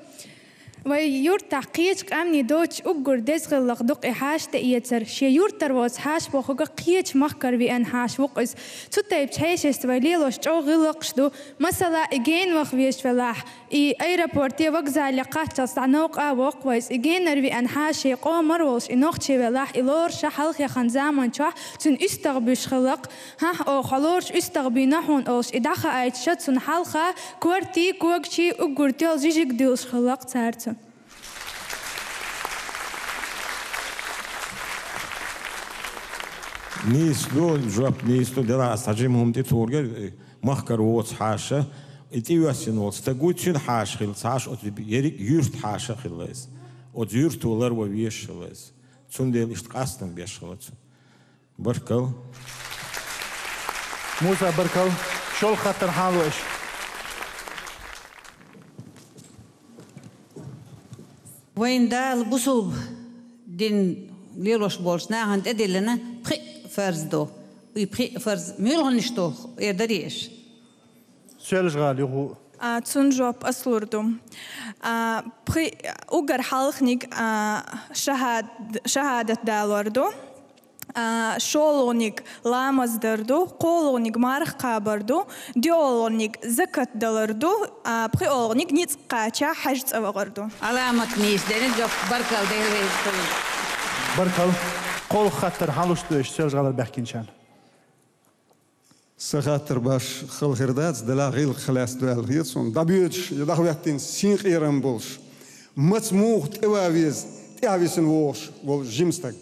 Вай юьртахь кхечу къаьмнийн доцуш уггар деза гӀиллакх ду-кх и хьаша тӀеэцар. Шен юьртара воцу хьаша бохург кхечу махкара веана хьаша ву-кх иза. Цу тайпа хьешашца вай лелош чӀогӀа гӀиллакхаш ду. Масала, и генаваха везаш велахь, и аэропорте, вокзале кхаччалц дӀа новкъа а воккху вайца. И генара веана хьаша шен къомара волуш, и нохчи велахь, и лоруш а хьалха яхана заман чохь цуьнан уьстагӀ буьсуш хилла-кх. ХӀан-хӀа, оха хьо лоруш уьстагӀ бийна хьуна олуш, и дӀахаийтича, цунна хьалха кортий, когачий, уггар тоьлла жижиг дуьллуш хилла-кх цара цунна. Нийса ду, жоп нийса ду, делахь аса цхьа жима хӀума тӀе тухур дара, махкара воцу хьаша, и тӀеоьссина волу стаг вуй, цуьнан хьаша хилла ца Ӏаш, оцу ерриг юьртан хьаша а хилла иза. Оцу юьрто ларван везаш хилла иза. Цундела иштта къастам беш хилла цо. Баркалла. Муса, баркалла. ШолгӀа хаттар хьан ло аша? Вайн Дала бусулба дин лелош болчу нахана тӀедиллина пхиъ фарз ду. И пхиъ фарз муьлханаш ду, эр дарий аша? Соьлжа-ГӀала юха. А, цунна жоп ас лур ду. А, пхи-, уггар хьалханиг, а, шахӀад-, шахӀадат далор ду. А, шолгӀаниг ламаз дар ду, кхоалгӀаниг марха кхабар ду, доьалгӀаниг закат далар ду, а, пхоьалгӀаниг ницкъ кхача хьаьжцӀа вахар ду. Аламат нийса дерриг жоп, баркалла, Дела реза хуьлда. Баркалла. КхоалгӀа хаттар хьан луш ду аша Соьлжа-ГӀалара баьхкинчарна? Сан хаттар баш хала хир дац, делахь гӀиллакх хила лаьцна ду аьлла хета суна. ДӀабоьдуш я дӀахӀоьттина синкъерам болуш, маца муха тӀеван веза тӀаьхьависина вогӀуш волу жима стаг?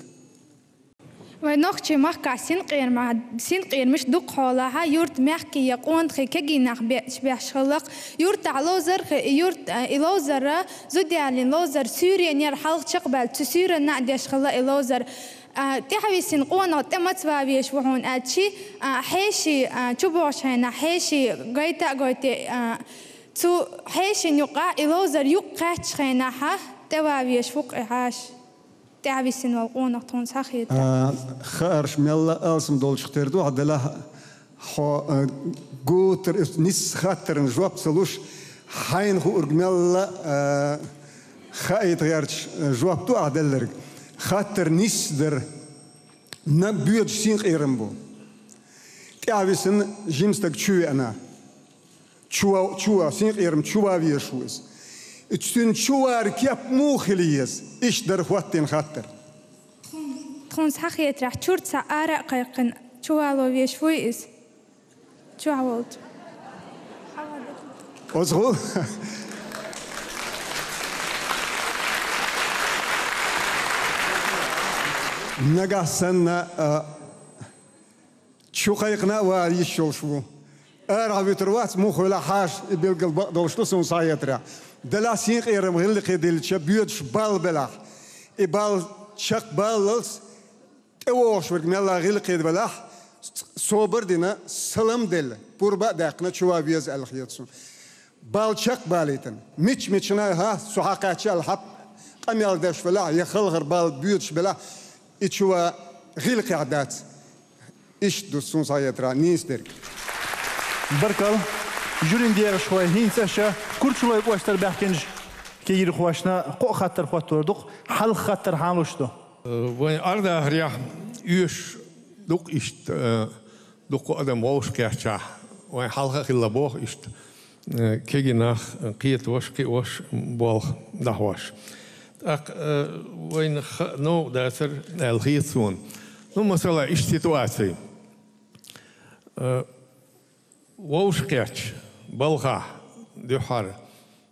Вайн нохчийн махкахь синкъерамах-, синкъерамаш дукха хьолахь, юьртан мехкийн я къонахий кегий нах беъча беш хилла-кх. Юьртахь ловзар а хи-, юьрт-, и ловзар а зуда ялийна ловзар суьйренера хьалха чекхбаьлла, цу суьйранна а деш хилла и ловзар. А, тӀаьхьависина къонах тӀе маца ван везаш ву хьуна аьлча, а, хьеший, а, чубогӀучу хенахь хьеший гайта а гойтий, а, цу хьешийн юкъахь и ловзар юкъ кхаьччу хенахь тӀе ван везаш ву-кх и хьаша. ТӀаьхьависина волу къонах тхуна схьахетарехь. А, хаарш мелла а алсам долчух тера ду ахь, делахь хьо, а, гуттар а нисса хаттарна жоп ца луш, хьайна хуург мелла а, а, хаийта гӀерташ, а, жоп ду ахь делларг. Хаттар нисса дара. Наб боьдуш синкъерам бу. ТӀаьхьависина жима стаг чу веана. Чу ва-, чу ва-, синкъерам чу ван везаш ву иза. И цуьнан чу вар кеп муха хила еза? Иштта дара хӀоттийна хаттар. Тхуна схьахетарехь, чурт схьа ара а кхайкхина, чу вало везаш вуй иза? Чохь волчу. Оцу гӀу-, нагахь санна, а, чу кхайкхина а ван йиш йолуш ву. Арахь вуьтур вац, муха велахь хьаша, и билггал бакъдолуш ду суна схьахетарехь. Делахь синкъерам гӀиллакхе диллича, боьдуш бал белахь, и бал чекхбаллалц тӀевогӀуш верг мелла гӀиллакхе велахь, собар а дина, салам а делла, пурба а даьккхина, чу ван веза аьлла хета суна. Бал чекхбалийтина, мича-мичана, хӀа, со хьакхаьчча аьлла, хьап къамел деш велахь, я халхара бал боьдуш белахь, и чу ван гӀиллакхехь дац. Иштта ду суна схьахетарехь нийса дерг. Баркалла. Жюрин декъашхой, хӀинца аша Курчалой кӀоштара баьхкинчу кегийрхошна кхо хаттар хоттор ду-кх, хьалха хаттар хьан луш ду? Вайн Ардахарехь Оьшуш ду-кх иштта, э, дукха адам вовшахкхетчахь, вайн хьалха а хилла боху иштта, э, кегий нах, э, кхетош, кхиош, болх дӀахьош. ТӀаккха, э, вайна ха-, новкъа дацара аьлла хета суна. Ну, масала, иштта ситуаци. Э, вовшахкхетча балхахь дуьххьара,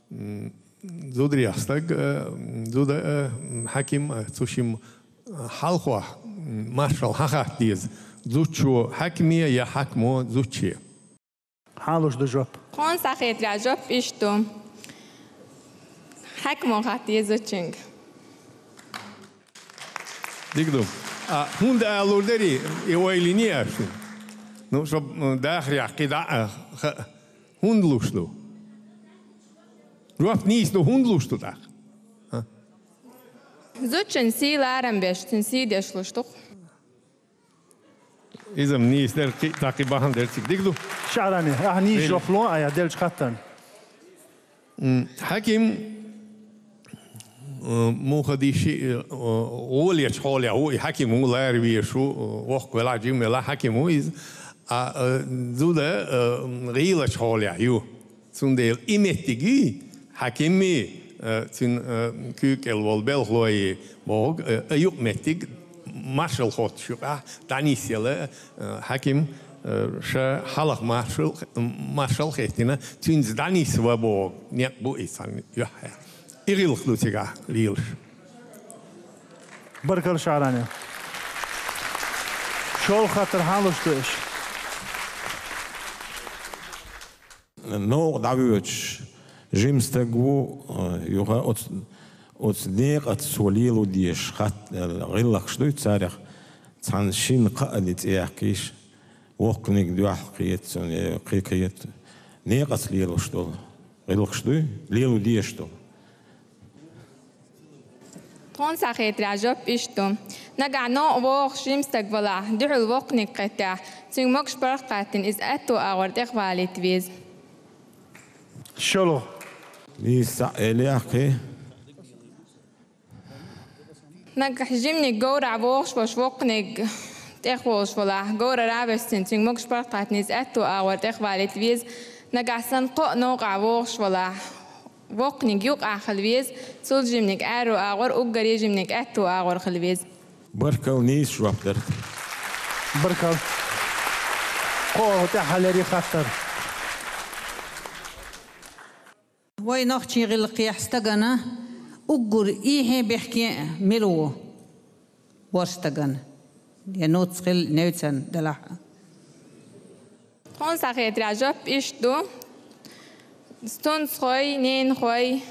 м, зударех стаг, э, зуда, э, хьаким, э, цу шимма, э, хьалхох, м, маршалла хьахатта деза: зудчо хьакиме я хьакимо зудче? Хьан луш ду жоп? Тхуна схьахетарехь жоп иштта ду: хьакимо хатта деза зудчуьнга. Дика ду. А хӀунда алур дарий, и ойла йиний аш? Ну, шоб, м, дахарехь кхидӀа а хаьа. ХӀунда луш ду? Жоп нийса ду, хӀунда луш ду тӀаккха? А? Зудчун сий ларам беш, цуьнан сий деш луш ду-кх. Иза-м нийса дара, кхин а цхьа кхин бахьана дара цига. Дика ду. ШаӀрани, ахьа нийса жоп ло, а я деллачу хаттарна. М, хьаким, э, муха дийши, э, гӀолечу хьолехь ву и хьаким ву, лара везаш ву, э, воккха велахь, жима велахь, хьаким ву иза. А, э, зуда, э, гӀийлачу хьолехь ю. Цундела и меттиг юй, хьакимий, э, цуьнан, э, куьйга кӀел волу белхалой бохург, э, а юкъа меттиг маршалла хоттуш юкъахь дӀанисъяла, э, хьаким, э, ша хьалха маршалла, маршалла хеттина, цуьнца дӀанисва боху некъ бу и цхьана юьххьехь. И гӀиллакх ду цигахь лелаш. Баркалла, ШаӀрани. ШолгӀа хаттар хьан луш ду аш? Новкъа дӀавоьдуш жима стаг ву, э, юха оцу, оцу некъаца цо лело дезаш хатт-, э, гӀиллакхаш дуй царех. Цхьана шина кхаа де цӀе яьккхийша, воккханиг дуьхьал кхета цунна, я кхин кхета. Некъаца лелош долу гӀиллакхаш дуй, лело дезаш долу. Тхуна схьахетарехь жоп иштта ду: нагахь новкъа вогӀуш жима стаг валахь, дуьхьал воккханиг кхеттехь, цуьнга могуш паргӀат кхеттина, иза аьтту агӀор тӀехвалийта веза. ШолгӀа. Нийса цхьаъ элехь кхин. Нагахь жиманиг говрахь вогӀуш волуш воккханиг тӀехволуш валахь, говрара а весна, цуьнга могуш паргӀат кхеттина, иза аьтту агӀор тӀехвалийта веза. Нагахь санна кхоъ новкъахь вогӀуш валахь, воккханиг юкъахь хила веза, цул жиманиг аьрру агӀор, уггаре жиманиг аьтту агӀор хила веза. Баркалла, нийса жоп дара. Баркалла. Кхоъ тӀаьххьара хаттар. Вай нохчийн гӀиллакхехь стагана уггар ийхье бехке мила ву? ВорхӀ стагана. Я нуц хила, невцан делахь а. Тхуна схьахетарехь жоп иштта ду: стунцхой, ненахой,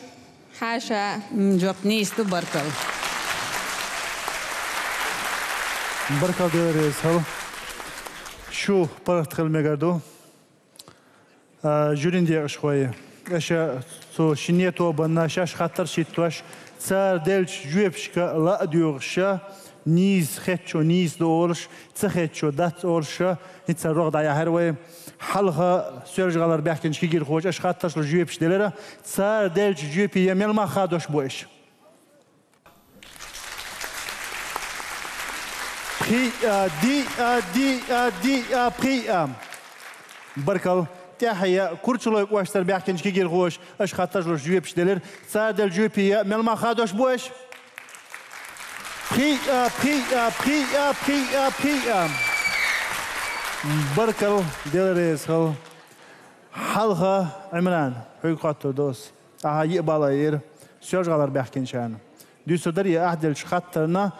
хьаша. М, жоп нийса ду, баркалла. Баркалла, Дела реза хуьлда. Шу паргӀат хила мегар ду. А, жюрин декъашхой, аша цу шинне тобанна шаьш хаттарш хӀиттош, цара деллачу жоьпашка ла а доьгӀуш, нийса хетчо нийса ду олуш, ца хетчо дац олуш, хӀинца рогӀ дӀаяьхьира вай. Хьалха Соьлжа-ГӀалара баьхкинчу кегийрхоша аша хаттарш луш жоьпаш делира, цара деллачу жоьпе мел мах хадош бу аша? Пхиъа, диъа, диъа, диъа, пхиъа. Баркалла. ТӀаьхьа я Курчалой кӀоштара баьхкинчу кегийрхоша аша хаттарш луш жоьпаш делира. Цара делла жоьпе мел мах хадош бу аша? Пхиъа, пхиъа, пхиъа, пхиъа, пхиъа. Баркалла, Дела реза хуьлда. Хьалха, Ӏимран, хьоьга хоттур ду ас. Ахьа йиъ балл айира Соьлжа-ГӀалара баьхкинчарна. Дуьйцур дара, и ахь деллачу хаттарна,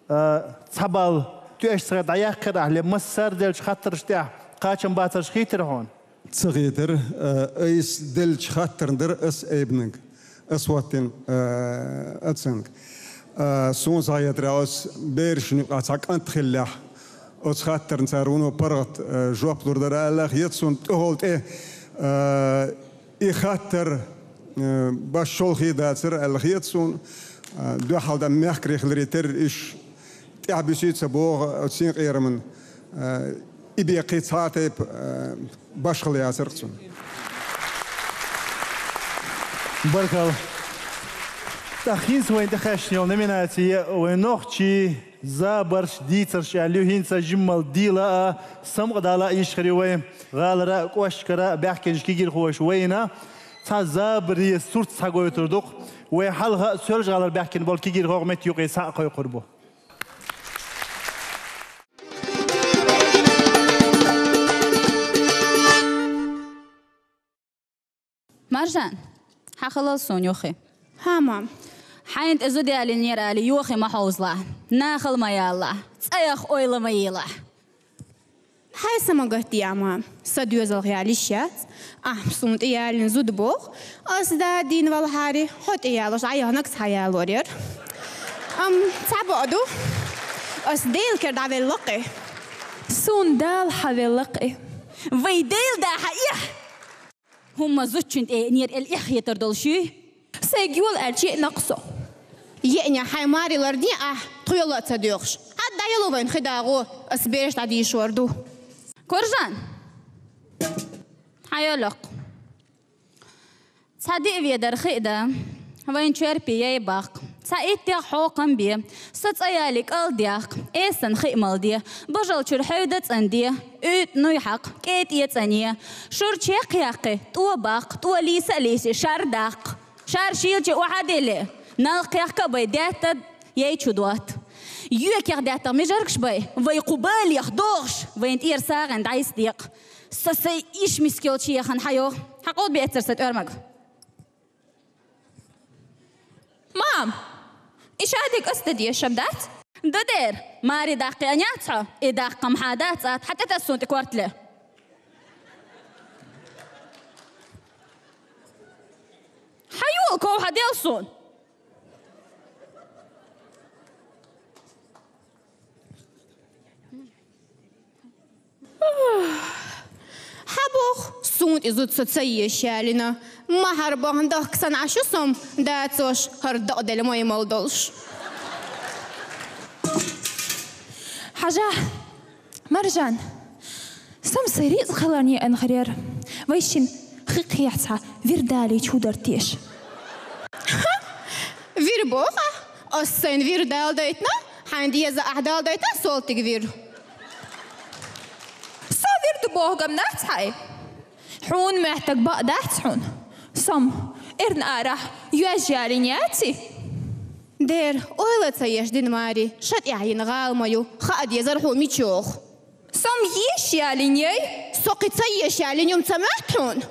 а, цхьа балл тоьаш ца хилар дӀаяьккхира ахь, ле массара деллачу хаттаршна тӀехь кхачам бацарш хийтира хьуна? Ца хийтира, а, айса деллачу хаттарна дара ас айбинарг, ас хӀоттийна, а, оценка. А, суна схьахетарехь, оцу берашна юкъахь цхьа кӀант хиллехь, оцу хаттарна цара вуно паргӀат, а, жоп лур дара аьлла хета суна, тӀехула тӀе, а, И хаттар, э, баш шолхе дацара аьлла хета суна, э, дуьххьал дан мехкарий хиларе терра уьш тӀаьхьа буьсий ца боху оцу синкъераман, э, и беккхий цхьа а тайпа, э, башхалла яцара цунна. Баркалла. ТӀаккха хӀинца вайна тӀекхаьчна йолу номинаци я вайн нохчий Забарш, дийцарш аьлла ю, хӀинца жиммал дийла а, самукъадала а йиш хир ю вай. ГӀалара а, кӀоштара а баьхкинчу кегийрхоша вайна цхьа забаре сурт схьагойтур ду-кх. Вай хьалха а Соьлжа-ГӀалара баьхкина болу кегийрхой метта юкъе схьа а кхойкхур бу. Маржан, хьан халал суна юххе? Хьа, мам. Хьайна тӀе зуда ялийнера али, юххе ма хьовзалахь. Нахала ма ялалахь. ЦӀа яха ойла ма елахь. Хьай са ма гатде, мам. Сан доьзалх яла йиш яц. Ахь суна тӀе ялийна зуда боху. Ас да дийна валахьара, хьо тӀе ялош, Ӏа яханаг схьаялор яра. Амма цхьа бакъ ду. Ас Делан кара дӀавелла-кх. Суна Дала хьавелла-кх. Вай Дела да хьан эхь! ХӀумма зудчун тӀе еънера элла эхь хетар долуш юй? Сайга йола аьлча, еъна-кх со. Еънехь хьайн маре ларде ахь, тхоьла а ца доьхуш. Хьан дӀайолу вайна хи дагӀо, ас бераш дӀадийшор ду. Коржан! Хьан йолу-кх? Цхьа диъ ведар хи а дан, вайн чоьрпе яй баккха. Цхьа иттех хьокхам бе, со цӀа ялий кӀалдехка, эсан хи а малде, божал чуьра хьевда цӀанде, уьйтӀа нуй хьакха, кӀетӀе цӀане, шура чекх яккхий, тӀо баккха, тӀо лийса а лийси, шар даккха. Шар шийлачу охьа а делли, налх кхехка а бай, даьтта яй чу дотта. Йоькех даьттах мижаргаш бай, вай кху балех догӀуш, вайн тӀера сагӀина дӀайса декъа. Со сайн иш миска йолчу яхана хьан йо, хьан къобе эццара сан тӀоьрмаг. Мам, и шадерг ас дан дезаш дац? Дан дера, маре даккха яц хьо, и даккхам хьан дац, ат хьан тӀе тасса суна тӀе корта ле. Хьан йола ков хьан дел суна? Хьан боху, суна тӀе зуда со ца езаш ялийна? Ма хьара бахана дахка санна Ӏаш ю со, дацош, хӀара дакъаделла маймал долуш. Хьажа, Маржан, со-м сайн рицкъ хиларна еана хир яра. Вай шина хи кхехьа цхьа вир далийча хӀун дара теша? Вир боху ахь? Ас сайна вир дала дайтина, хьайна деза ахь дала дайтина, солтиг вир. Со вир ду боху гам дац хьай? Хьуна моьттург бакъ дац хьуна? Со-м эрна арахь йоьжна ялийна яций? Дера, ойла ца еш дина маре, ша тӀехь йина гӀала ма ю, хаа дезара хьуна мича йоху. Со-м езаш ялийна яй? Со кхин ца езаш ялийна ю-м ца моьтту хьуна?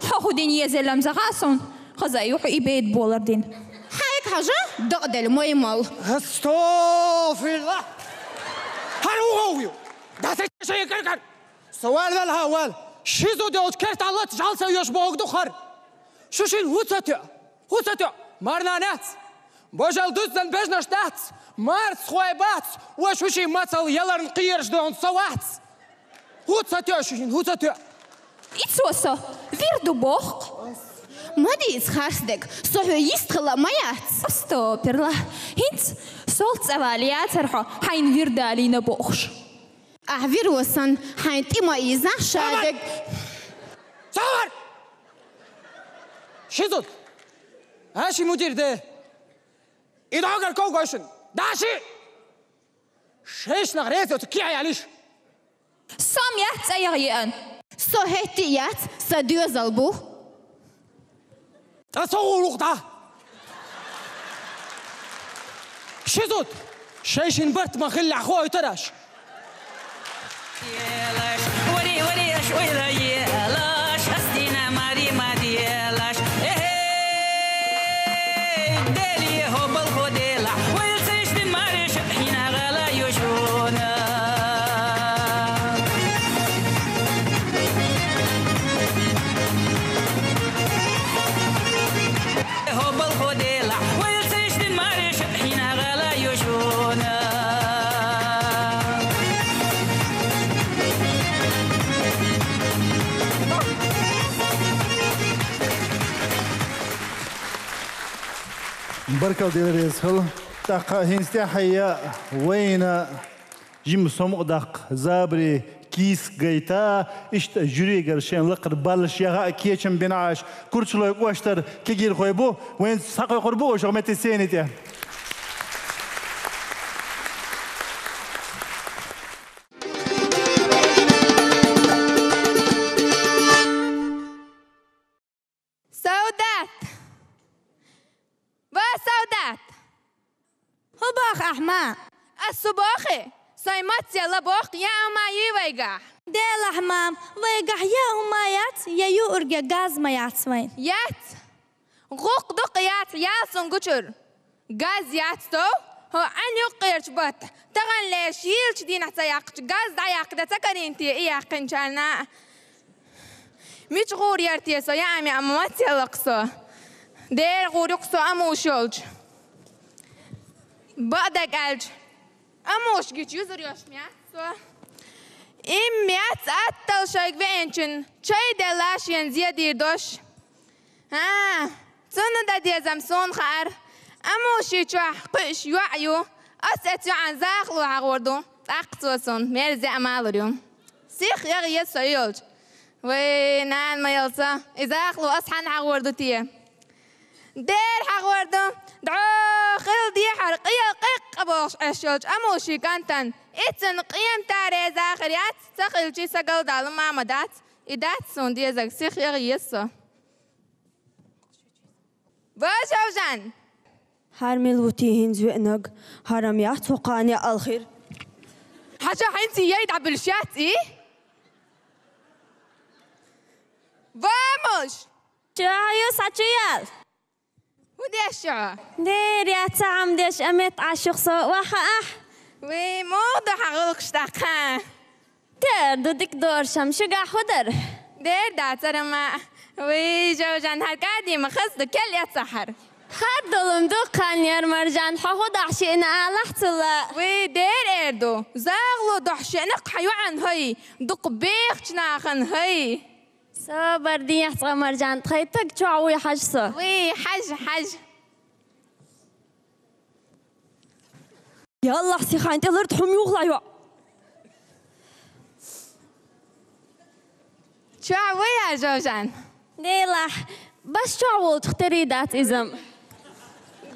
Хьо хӀун дина еза-м ца хаьа суна, хаза а ю хьо и беда болар дина. Хьайга хьажа, дакъаделла маймал. Астагфируллах! ХӀара хӀун гӀовгӀа ю? Даса шайн каркар! Со вала вала хьан вала! Ши зуда йолчу кертахь лаца жӀаьла ца оьшу бохург ду хӀара! Шу шина хӀун ца тоьа? ХӀун ца тоьа? Марнана яц! Божал дуьззина бежнаш дац! Марцахой бац! Ва шу шин мацалла яларна кхераш дохна со вац! ХӀун ца тоьа шу шина, хӀун ца тоьа? Ицо со вир ду боху-кх. Ма дийца харцдерг, со хьоьга йист хила а ма яц. Астагфируллах. ХӀинца сол цӀа вала яцара хьо, хьайна вир далийна бохуш. Ахь виро санна, хьайн тӀе ма ийза шадерг. Цавар! Ши зуда! Аши мудир де! И догар ков гой шуна! Даши! Шайшнах реза оцу кехьа ялиш! Со-м яц цӀа яха еана. Со хӀетте а яц, сан доьзал бу. ТӀа со гӀуллакх дӀа! Ши зуда! Шайшин барт ма хиллехь хойтараш! Делаш, вари, вари, аш ойла елаш, ас дина мари ма делаш. Эхей, дели хобал ходела, вайл цеш дин мари шуп хина гала юшуна. Баркалла, Дела реза хуьлда. ТӀаккха хӀинца тӀаьхьа вайна жимма сомукъадаккха забаре кийсак гайта, иштта жюригара шайн лакхара баллаш яха а кечам бина Ӏаш, Курчалой кӀоштара кегийрхой бу, вайна схьакхойкхур бу оша метте сцени тӀе. Савдат! Ва Савдат! ХӀу боху ахь, ма? Ас хӀу боху? Сайн мацалла боху, яа хӀума юй вайгахь? Делахь, мам, вайгахь яа хӀума яц, я юург, я газ ма яц вайн. Яц! ГӀуллакх дукха яц, ял суна гучура. Газ яц тов, хӀо Ӏан юккъерчу баттахь, таханлерчу йийлачу дийнахь ца яккхича, газ дӀаяккха дан ца карийна те и яьккхинчарна? Мича гӀур яра те со, яа хӀума яа ма мацалла-кх со. Дера гӀур ю-кх со амуш йолчу. Бакъдерг аьлча, амуш гича юзур йолуш ма яц со. Имма яц атталла шайга веанчунна чай делла шена зен дийр долуш. А, цунна дан дезам суна хаьара. Амуши чохь кхуьуш йоӀ ю. Ас оцу йоӀан захало хьахор ду. ТӀаккха цо суна мерза а малур ю. Сиха яха еза со и йолчу. Вай, нана ма ялца, и захало ас хьанна хьахор ду те? Дера хьахор ду. ДӀо хила дехьара къел къеккъа бохуш Ӏаш йолчу амуши кӀантана. И цунна къематаре захар яц, ца хилчи сагалдалла ма ма дац. И дац суна дезарг, сиха яха еза со. Ва Жовжан! ХӀара мила ву те хӀинца веанарг? ХӀара-м яц хӀокхана яа хир. Хьажа, хӀинца яй дӀабуьллуш яц и? Ва Амуш! Чу ю, схьа чу ял! ХӀун деш ю хьо? Дера яц, цхьа хӀума деш, а метта Ӏаш ю-кх со, охьа ахь! Вай, муха ду хьан гӀуллакхаш тӀаккха? Тера ду дика доьршам, шуьгахь хӀун дара? Дера дацара ма. Вай, Жовжан, хӀара кӀади ма хаза ду, кел эцахьара. ХӀара долу-м дукха хан яра, Маржан, хьо хӀун дахьа шиъна алахь цул а. Вай, дера эр ду. Загало дохьа шиъна-кх хьан йоӀан хӀай, дукха бехачу нахана хӀай. Собар дехьа цкъа, Маржан, тхайн таг чохь вуй хьажа со. Вай, хьажа, хьажа. Яллахь, сихайн тӀе лард хьума юхла йоӀ. Чохь вуй а, Жовжан? Делахь, бас чохь волчух терий дац иза-м.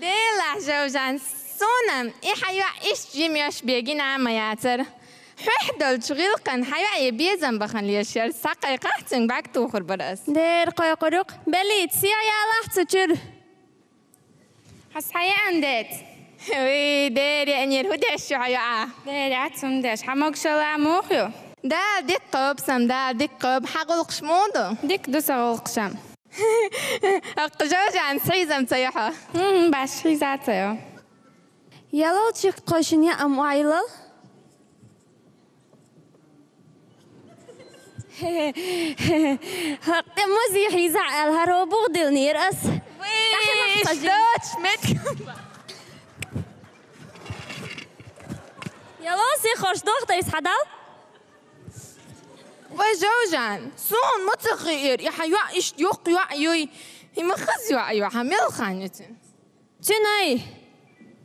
Делахь, Жовжан, суна-м и хьан йоӀ иштта жима йош бен гина а ма яцара. Хьоьхь долчу гӀиллакхана хьан йоӀе безам бахана лелаш яра, схьакхайкхахь, цуьнга бӀаьрг тухур бара ас. Дера кхойкхур ю-кх, беллийта сехьа ялахь цу чуьра. Хьан схьа еана деца? Вуй, дера еанера, хӀун деш ю хьан йоӀа? Дера яц хӀума деш, хьан могушалла муха ю? Дала дика кхобу сан, Дала дика кхобу, хьан гӀуллакхаш муха ду? Дика ду сан гӀуллакхаш-м. ХӀокху Жовжанца хьийзам ца йо хьо? ХӀун-хӀун, баш хьийза ца йо. Ялалчик кхойшина яа-м охьайиллал. ХӀокху тӀе музей хьийзахь аьлла, хӀара хӀо бух диллинера ас. Вай, тӀаккха иш доцуш меттиг. Яло, сихош доху тайса хьадал? Вай, Жовжан, суна ма ца хиира, и хьан йоӀ иштта йоккха йоӀ юй, и ма хаза йоӀ ю, хьан мел хан ю цуьнан? Цуьнан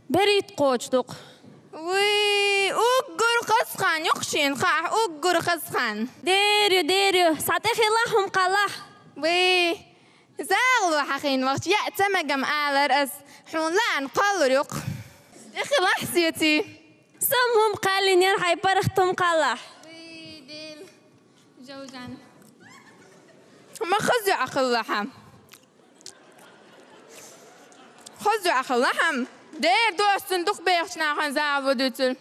берхӀитта кхочуш ду-кх. Вуй, уггар хаза хан ю-кх шена хаахь, уггар хаза хан. Дера ю, дера ю, схьа тӀе хилахь, хӀума кхаллахь. Вуй, загӀало хьан хин вахча яа ца мегам алар ас, хьуна лаьана кхоллур ю-кх. ТӀе хилахь, сеций. Сан хӀума кхаьллинера, хьайн паргӀат хӀума кхаллахь. Вуй, Дела, Жовжан. Ма хаза йоӀ хилла хьан. Хаза йоӀ хилла хьан. Дера ду ас цуьнан дукха бехачу нахана загӀало дуьйцур.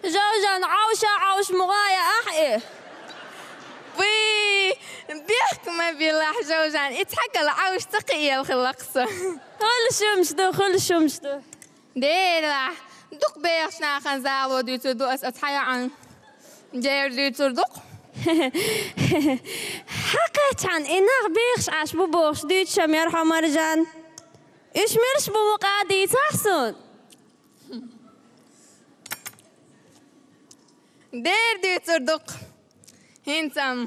Жовжан, Ӏовша, Ӏовша, муха яа ахь и? Вуй, бехк ма биллахь, Жовжан, и цхьагалла Ӏовша ца кхиэла хилла-кх со. Хуьлуш хӀумаш ду, хуьлуш хӀумаш ду. Делахь, дукха бехачу нахана загӀало дуьйцур ду ас, ас хьан йоӀан. Дера дуьйцур ду-кх. Хьан кхечхьана и нах бехаш Ӏаш бу бохуш дуьйцуш-м яра хьо, Маржан. Уьш милаш бу мукъа дийцахь суна? Дера дуьйцур ду-кх. ХӀинца-м.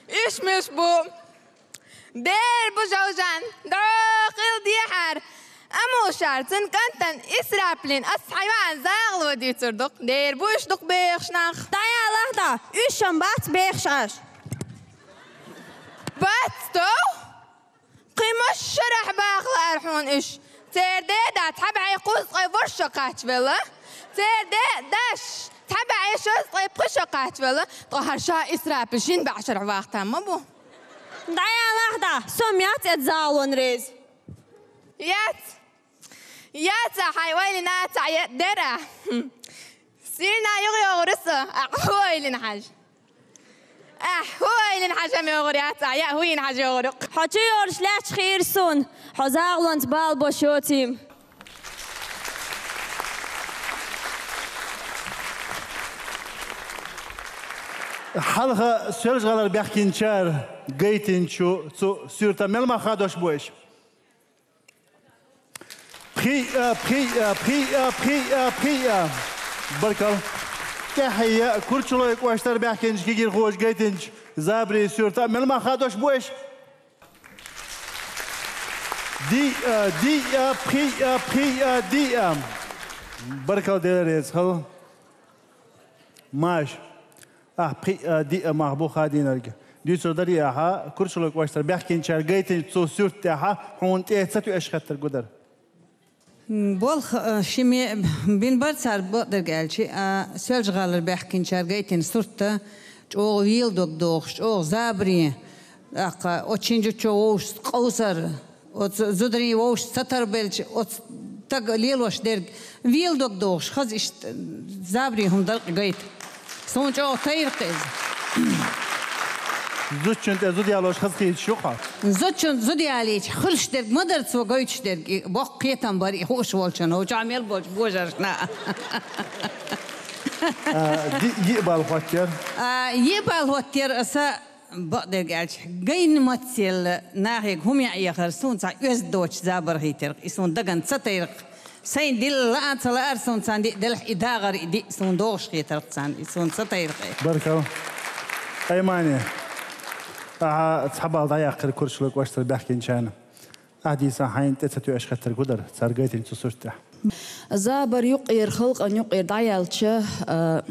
Уьш муьш бу? Дера бу, Жовжан, дӀо хила дехьара. Амушара, цуьнан кӀантана Исрапилна ас хьайоан загӀало дуьйцур ду-кх. Дера бу уьш дукха бехаш нах. ДӀаяла, дӀа, уьш-м бац бехаш Ӏаш. Бац, тов? Кхин ма шарахь баха лаьара хьуна уьш. Церан деда цхьа бӀе кхузткъе ворхӀ шо кхаччавелла. Церан де-, даш, Цхьа бӀе шовзткъе пхи шо кхаччавелла, ткъа хӀара ша Исрапил шин бӀешарахьа вахийтар ма бу. ДӀаяла хьа, со ма яц эцу загӀалон реза. Яц. Яц, хьайн ойла йина цхьа яа дера. Сийна юхайогӀур ю со, ахь хӀун ойла йина хьажа? Ахь хӀун ойла йина хьажа ма йогӀур яц, ахь яа хӀун йина хьажа йогӀур ю-кх. Хьо чу йолуш лаьтташ хийра суна, хьо загӀалонца бала беш йоций-м. Хьалха Соьлжа-ГӀалара баьхкинчара гайтинчу цу суьрта мел мах хадош бу аша? Пхиъ, пхиъ, пхиъ, пхиъ, пхиъ. Баркалла. ТӀаьхье Курчалой кӀоштара баьхкинчу кегийрхоша гайтинчу забарийн суьрта мел мах хадош бу аша? Диъ, диъ, пхиъ, пхиъ, диъ. Баркалла, Дела реза хуьлда. Маша, ахь пхиъ, диъ мах бу хадийнарг. Дуьйцур дарий ахьа, Курчалой кӀоштара баьхкинчара гайтинчу цу суьрта тӀехь хьуна тӀе ца тоьаш хеттарг хӀун дара? Болх, а, шимма бина бара цара, бакъдерг аьлча, а, Соьлжа-ГӀалара баьхкинчара гайтина сурт чӀогӀа веладог дохуш, чӀогӀа забаре, тӀаккха оцу шина зудчо вовшашца къовсар, оцу зударийн вовшашца ца тарбелча, оцу стага лелош дерг веладог дохуш, хаза иштта забаре хӀума дара-кх гайта. Суна чӀогӀа тайра-кх иза. Зудчунна тӀе зуда ялош хазахеташ ю-кх хьо? Зудчунна зуда ялийча, хуьлуш дерг ма дара цо гойтуш дерг, и боккха кхетам бара и хууш волчунна, хӀокху чохь мел болчу божаршна. А, ди-, йиъ балл хӀоттаяр? А, йиъ балл хӀоттаяр аса, бакъдерг аьлча, гайна мацалла нахе хӀума яа яхар суна цхьа оьзда доцуш забар хийтира-кх, и суна дагна ца тайра-кх. Сайна дилла лаа а ца лаара суна царна диъ делахь, и дагӀар и диъ суна догӀуш хетара-кх царна, и суна ца тайра-кх. Баркалла. Аймани, ахьа цхьа балл дӀаяьккхира Курчалой кӀоштара баьхкинчарна. Ахьа дийцахь, хьайна тӀе ца тоьаш хеттарг хӀун дара цара гайтинчу цу сурт тӀехь? Забар юкъера, халкъана юкъера дӀаяьлча, а,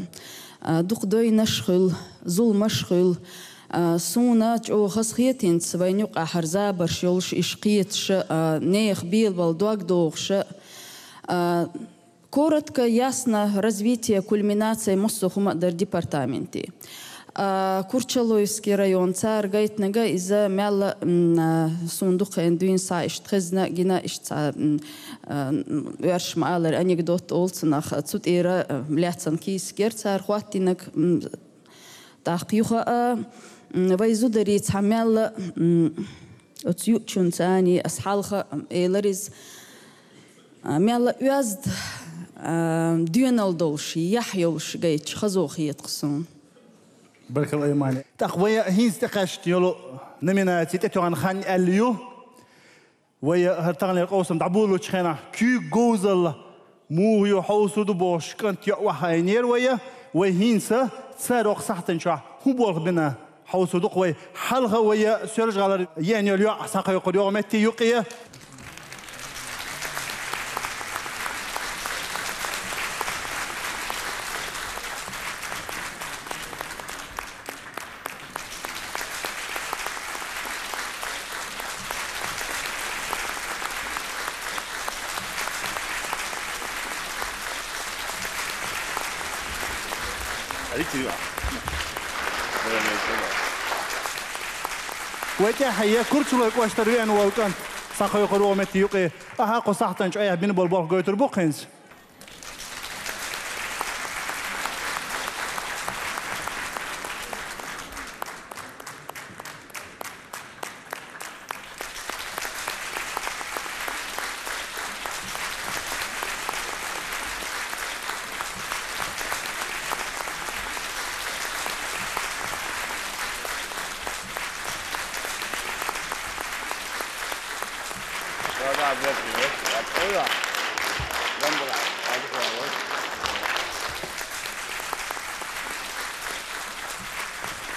а, дукха дойнаш а хуьлу, зуламаш а хуьлу. А, суна чӀогӀа хазахетинца вайна юкъахь хӀара забарш йолуш, иштта кхеташ а, нехан белабала дог дохуш а, а, коротко, ясно, развитие, кульминация массо а хӀума а дара департаменте. А, Курчалойский район, цара гайтинарг иза мелла, м, а, суна дукха хан дуьйна схьа иштта хезна, гина иштта цхьа, м, а, м, оьрша ма-аллара анекдот олу цунах, цу тӀера, а, лаьцна кийсак яра цара хӀоттийнарг, м, тӀаккха юха а, м, вай зударий цхьа мелла, м, оцу юучунца ани ас хьалха, м, элира иза, а, мелла оьзда, а, доьналла долуш, яхь йолуш гайташ хаза хета-кх суна. Баркалла, Аймани. ТӀаккха вай хӀинца тӀекхаьчна йолу номинаци тӀетоьхна хан аьлла ю. Вай хӀара таханлера къовсам дӀаболучу хенахь куьйга говзалла муха ю, хьовсур ду бохуш кӀант йоӀ охьахиънера вай. Вай хӀинца цара окху сахьтана чохь хӀун болх бина хьовсур ду-кх вай. Хьалха вай Соьлжа-ГӀалара еана йолу йоӀ схьакхойкхур йогӀу метте юкъе. Вай тӀаьхье Курчалой кӀоштара веана волу кӀант схьакхойкхур ву метте юкъе. Ахьа кху сахьтана чу айхьа бина болу болх гойтур бу-кх хӀинца.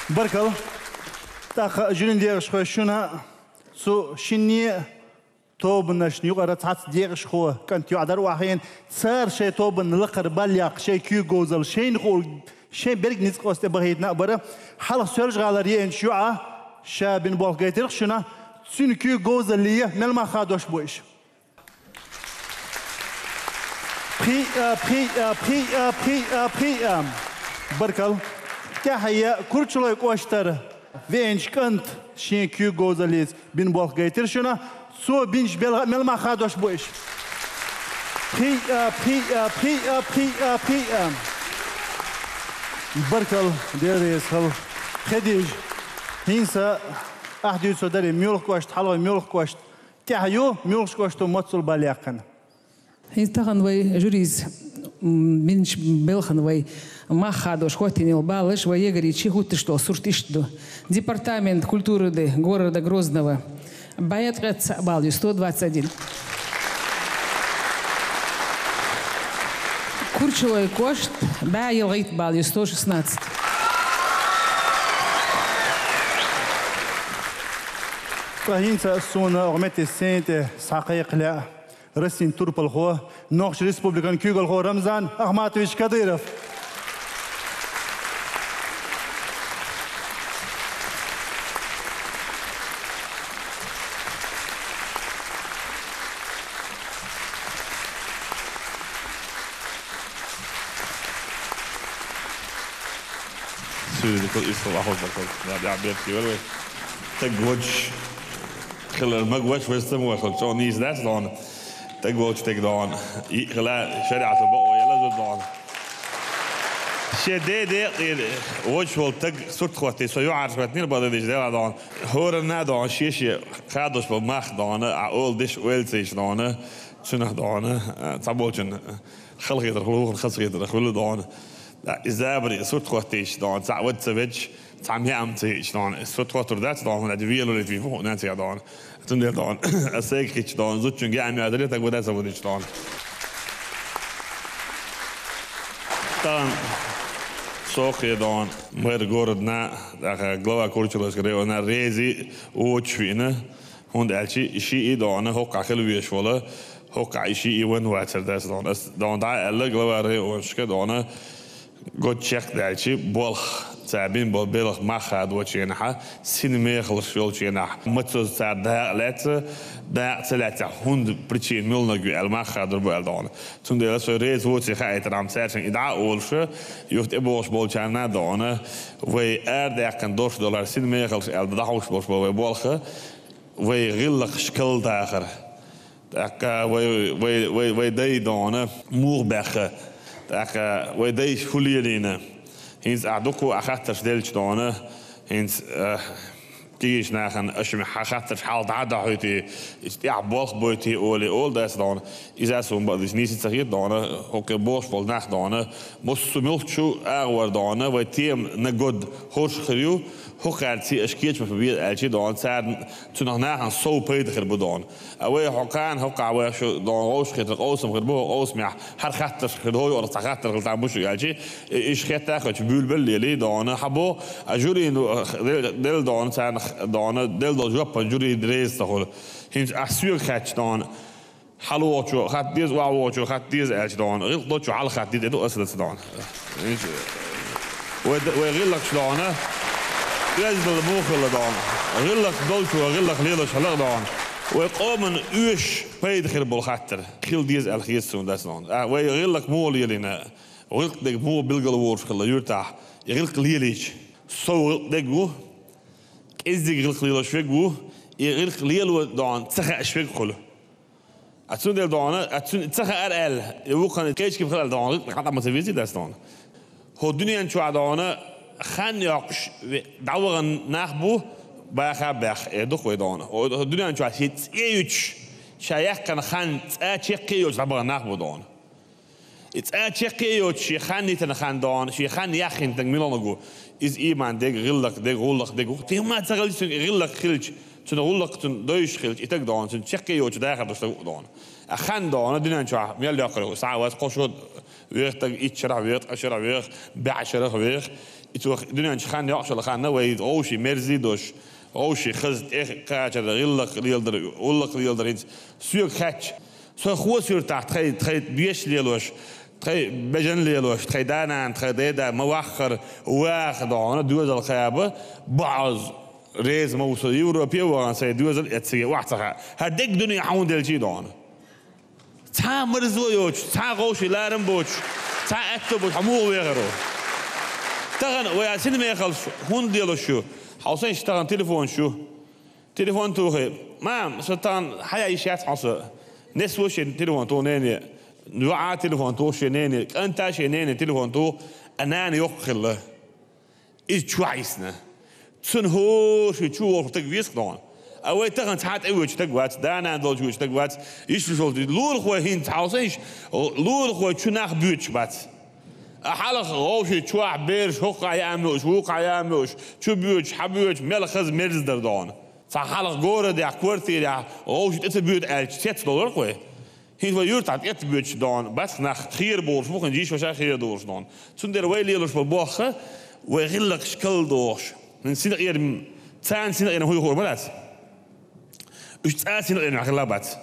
Баркалла. ТӀаккха жюрин декъашхой, шуна цу шинне а тобанашна юкъара цхьацца декъашхо кӀант йоӀ дара охьахиъна. Цара шайн тобанна лакхара балъяккха, шайн куьйга говзалла шайна хуур, шайн берриг ницкъ оцу тӀе бахийтина а бара. Хьалха Соьлжа-ГӀалара еанчу йоӀа ша бина болх гайтира-кх шуна, цуьнан куьйга говзалле мел мах хадош бу иша? Пхиъ, пхиъ, пхиъ, пхиъ, пхиъ. Баркал. ТӀаьхье Курчалой кӀоштара веанчу кӀанта шен куьйга говзаллица бина болх гайтира шуна. Цо бинчу белхан мел мах хадош бу иш? Пхиъ, пхиъ, пхиъ, пхиъ, пхиъ. Баркал, Дела реза хуьлда. Хедижа, хӀинца ахь дуьйцур дарий, Муьлхха кӀошт, хьалхой Муьлхха кӀошт тӀаьхье ю, Муьлххачу кӀошто моццул балла яьккхина. ХӀинца тахана вай жюрис, м, бинчу белхан вай мах хадош хӀоттийна йолу баллаш, вай ягарийчи хӀуттуш долу сурт иштта ду. Департамент культуры города Грозного. БӀе ткъе цхьаъ балла ю, сто двадцать один. Курчалой кӀошт, бӀе ялхитта балла ю, сто шестнадцать. Ткъа хӀинца суна оха метте сцена тӀе схьакхайкха лаьа Россин турпалхо, Нохчийн Республикан куьйгалхо Рамзан Ахматович Кадыров. Суьйриг хила, иза хила, ахур бакъ хила. Я, я, бертий вара вай. Таг вочу хилар магош, вай стам вай хила, чӀогӀа нийса дац дона. Таг волчу таг дона. И хила, шариӀато бакъо яла зуда дона. Шен ден декъера вочу волу таг сурт хӀоттий, со юьхьӀаьржа хӀоттийра бакъдерг дийцича дела дона. ХӀоранна а дона, шен-шен хадош болу мах дона, а олу деш ойла ца йича дона, цуьнах дона, а, цхьаболчунна халахетар хуьлу, хӀокхунна хазахетар хуьлу дона. Иза забаре сурт хӀоттийча дона, цхьаъ вада ца ведча, цхьа меам ца йиъча дона, сурт хӀоттур дац дона, хӀунда аьлча вела валийта вийна ву, хӀунда аьлча дона. Цундела дона, аса сайга хиъча дона, зудчун геам ядарий, таг вада ца вадийча дона. Тахана со кхе дона, мэр городана, тӀаккха глава Курчалойского района реза воцуш веана, хӀунда аьлча и шиъ и дона, хӀокхахь хила везаш волу, хӀокхахь и шиъ и ван вацар дац дона. Ас дона дӀа а аьлла, глава районашка дона, гуд чекхдаьлча болх, цара бина болу белхан мах хадочу хенахь, син мехалаш йолчу хенахь, мацаза цара дакъа лаьцна, дакъа ца лаьцнехь, хӀунда причина муьлханиг ю аьлла мах хадор бу аьлла дона. Цундела со реза воций хаийтархьама цаьршинна и дӀа а олуш, юха тӀебогӀуш болчарна а дона, вай арадаьккхина долуш долу хӀара син мехалаш аьлла дӀахьуш болуш болу вай болх, вай гӀиллакхаш калдахар. ТӀаккха вай, вай, вай, вай дай дона муха баьхна, тӀаккха вай дайша хӀун лелийна. ХӀинца ахь дуккха а хаттарш делча дона, хӀинца, а, кегийчу нахана аша хьан хаттарш хьалха дӀа а дохьуьйтий, иза тӀехь болх бойтий олий, олу дац дона. Иза суна бакъдерг нийса ца хета дона, хӀокхе бохуш болу нах дона, массо а муьлххачу агӀор дона, вай тема на год хӀорш хир ю, хӀокхаьрций аша кечамаш ма беза аьлча дона, царна цунах нахана сов пайда хир бу дона. А вай хьо кхана хӀокхахь вай шу дона вовшахкхетар къовсам хир бу, хӀокху къовсамехь хӀара хаттарш хир ду, хӀокху цхьа хаттар хила там бу шу аьлча, и-, иша хетта а хӀоьттича буьйлабелла лелий дона, хьан бо, а жюрин, э, делла дона, царна дона, делла долу жоппан жюри реза ца хуьлу. ХӀинца ахь соьга хаьттича дона, хьалавогӀучо хатта деза, охьавогӀучо хатта деза аьлча дона, гӀиллакх долчо хьалахатта деза, ду аса дац дона. Вай, вай гӀиллакхаш дона, оьзда муха хилла дона. ГӀиллакх долчо гӀиллакх лелош хила дона. Вай къоман оьшуш пайда хир болу хаттар хила деза аьлла хета суна дац дона. А, вай гӀиллакх муха лелийна, гӀиллакх дерг муха билгал волуш хилла юьртахь, и гӀиллакх лелийча, сов гӀиллакх дерг ву, кӀеззиг гӀиллакх лелош верг ву, и гӀиллакх лело дона ца хаьаш верг хуьлу. А цундела дона, а цуьнан ца хаар аьлла, и вукхана кхечким хила аьлла дона, гӀиллакх хьан тӀе ма ца везий дац дона. ХӀо дуьнен чохь дона, хан йоккхуш ве-, дӀавахана нах бу, баха а баьхна, э, ду-кх вай дона. ХӀо, хӀо дуьнен чохь шен цӀе юьтуш, ша яьккхина хан цӀа чекхе а йоцуш дӀабахана нах бу дона. И цӀа чекхе а йоцуш, шен хан йитина хан дона, шен хан яххьийна стаг муьлханиг ву. Иза ийман дерг, гӀиллакх дерг, гӀуллакх дерг ву. Тема ца хилча цуьнан и гӀиллакх хилча, цуьнан гӀуллакх, цуьнан дойуш хилча, и стаг дона, цуьнан чекхе а йоцуш дахар долуш стаг ву дона. А хан дона, дуьнен чохь мел йоккхур ю, схьа вац, кхо шо веха стаг, итт шарахь веха, ткъа шарахь веха, бӀе шарахь веха. И цо дуьнен чу хан йоккхуш йолу хан, вай вовшийн мерза долуш, вовшийн хаза тӀекхачар, гӀиллакх леладар, гӀуллакх леладар хӀинца соьга хаьттича, со хӀокху суьртахь тхайн, тхайн беш лелош, тхайн бежан лелош, тхайн да-нана, тхайн деда ма ваххара ваха дона, доьзал кхаба, баӀоза реза ма ву со Европе а вахана, сайн доьзал эцциге охьа ца хаьа. ХӀара дерг дуьне хьуна делчий дона. Цхьа марзо йоцуш, цхьа гӀовши ларам боцуш, цхьа аьтто боцуш, хьо муха вехаро? Тахана вай а сина мехалш хӀунда лелош ю? Хьовсайша, тахана телефонаш ю. Телефон тухий. Мам, со тахана хьаяа йиш яц хьо со. Несво шен телефон туху нене. ЙоӀа телефон туху шен нене. КӀанта шен нене телефон туху. А нана йоккха хилла. Иза чу хьаийсна. Цунна хӀора ши чу воху стаг веза дона. А вай тахана цхьа тӀе воьдуш стаг вац, да-нана долчу воьдуш стаг вац, иштта шолгӀа лулахой хӀинца хьовсайша, лулахой чу нах боьдуш бац. А хьалха гӀовши чохь бераш хӀокхахь яа муьлш, вукхахь яа муьлш, чу боьдуш, хьан боьдуш, мел хаза мерза дара дона. Цхьа хьалха городехь, квартирехь гӀовши тӀе ца боьду аьлча, цец долура-кх вай. ХӀинца вай юьртахь тӀе ца боьдуш дона, бац нах хера бохуш бу, хӀинца йиш ваша хера долуш дона. Цундела вай лелош болу бохха, вай гӀиллакхаш калдохуш. ХӀинца синкъерам, царна синкъерам хӀун ю хуур ма дац. Уьш цкъа синкъерам хилла бац.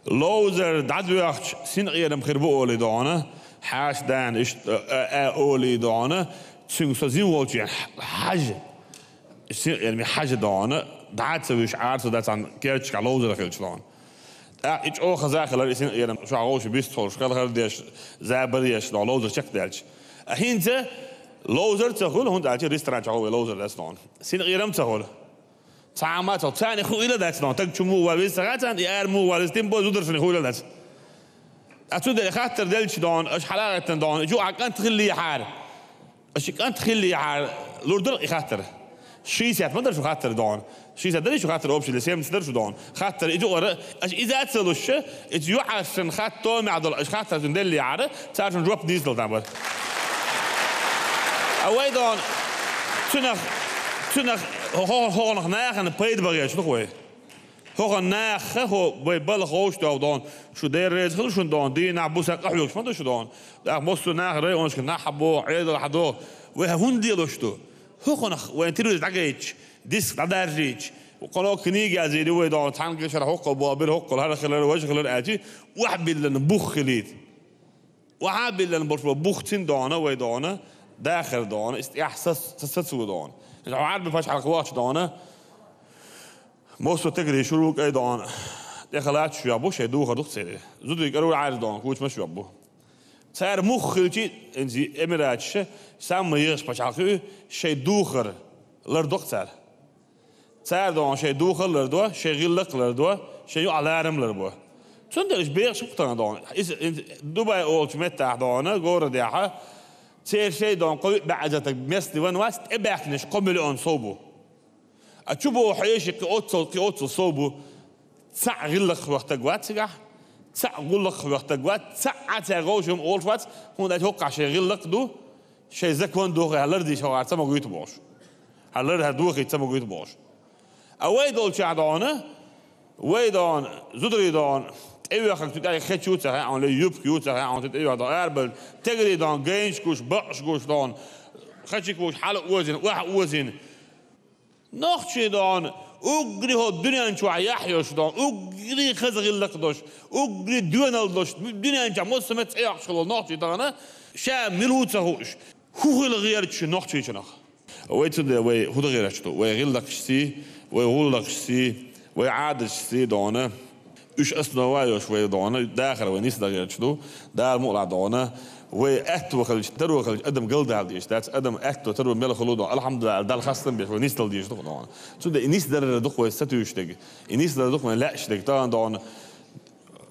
Ловзар дӀадоьхча синкъерам хир бу олий дона, хьаша дана иштта а, а, а олий дона, цуьнга со зин волчу хьажа. Синкъераме хьажа дона, дӀа а ца вуьйш, Ӏара ца дац цхьана керташкахь ловзар хилча дона. ТӀаккха и чӀогӀа хаза а хилар, и синкъерам шуьха гӀовши бист холуш, хала хӀара деш, забар еш дона, ловзар чекхдаьлча. А хӀинца ловзар ца хуьлу, хӀунда аьлча ресторан чохь вай ловзар дац дона. Синкъерам ца хуьлу. Цхьа а ма ца хуьлу. Царна хуъйила дац дона. Таг чу муха ван веза ца хаьа царна, и ара муха ван веза, тем более зударшна хуъйила дац. Ткъа цундела хаттар делча дона, аша хьалагӀеттина дона, и чу а кӀант хиллехьара. Аша кӀант хиллехьара, лур дара и хаттар. Шийсет ма дара шу хаттар дона. Шийсет дара шу хаттар общий, семьдесят дара шу дона. Хаттар и юкъара, аша иза а ца луш, иза юкъара шун хатто мегӀ долу, аша хаттар шун деллехьара, цара шун жоп дийзадала там бара. А вай дона, цуьнах, цуьнах хӀо-, хӀо-, хӀокхунах нахана пайда бан гӀерташ ду-кх вай. ХӀокху наха, хӀо, вай балха гӀовш тӀехь дона, шу Дела реза хила шуна дона, дийнахь буса къахьоьгуш ма ду шу дона. ТӀаккха массо а наха районашка нах хьабоху, Ӏедал хьадоху. Вай хӀара хӀунда лелош ду? ХӀокхунах вайн телевизор дӀагайтча, диск дӀадаржийча, кхуьнан книга язйийр ю вай дона, цхьана гешара хӀокхул боху, бира хӀокхул, хӀара хилар, важа хилар аьлча, охьабиллина бух хилийта. Охьабиллина болуш болу бух цуьнан дона, вай дона, дахар дона, иза тӀехь сац-, ца-, сацо дона. Иза Ӏарби пачхьалкх вахча дона, массо а тегри шура кӀай дона, тӀехалаьцча шуьгахь бу, шайн духар ду-кх церан. Зударий кӀарур Ӏаьржа дона, куча ма шуьгахь бу. Цара мух хилчи, инзи эмираташа, самма егӀаш пачхьалкх ю, шайн духар лардо-кх цара. Цара дона шайн духар лардо, шайн гӀиллакх лардо, шайн юкъа ларам ларбо. Цундела уьш бехаш хӀуттана дона. Иза, иза Дубай олучу меттахь дона, городехьа, церан шайн дона кхо-виъ бӀе эзар таг местный ван вац, тӀебаьхкинарш кхо миллион сов бу. А чу боху хьеший кхин оццул, кхин оццул сов бу. Цхьаъ гӀиллакх хьоьху таг вац цигахь, цхьаъ гӀуллакх хьоьху таг вац, цхьаъ а цаьрга вовшам олуш вац, хӀунда аьлча хӀокхахь шайн гӀиллакх ду, шайн закон духу, хьан лардийша хӀокхара ца могуьйту бохуш. Хьан лар хӀара дохийта ца могуьйту бохуш. А вай долчохь дона, вай дона, зударий дона, тӀеоьхург цу тӀехь хечу ца хаьа, ле юбка ю ца хаьа, цу тӀеоьхург дона, арабевлла, тегри дона, гайнаш гуш, бакъаш гуш дона, хачик вуш, хьала озина, охьа озина. Нохчий дона, уггаре хӀо дуьнен чохь яхь йолуш дона, уггаре хаза гӀиллакх долуш, уггаре доьналла долуш, дуьнен чохь массо а метта цӀе йоккхуш хилла волу нохчий тахана, ша мила ву ца хууш, хӀун хила гӀерташ ю нохчийчунах? Вай цундела вай хӀун дан гӀерташ ду? Вай гӀиллакхаш сий, вай гӀуллакхаш сий, вай Ӏадаташ сий дона. Уьш основа йолуш вай дона, дахар вай нисдан гӀерташ ду, Дала мукъалахь дона. Вай аьтто хилча, таро хилча, адам галдала дезаш дац, адам аьтто таро мел хуьлу дона. Алхьамдулиллахь, Далла хастам беш, вай нисдала дезаш ду дона. Цундела и нисдарра ду-кх вай сатуьйсуш дерг, и нисдарра ду-кх вайн лаьаш дерг. Тахана дона,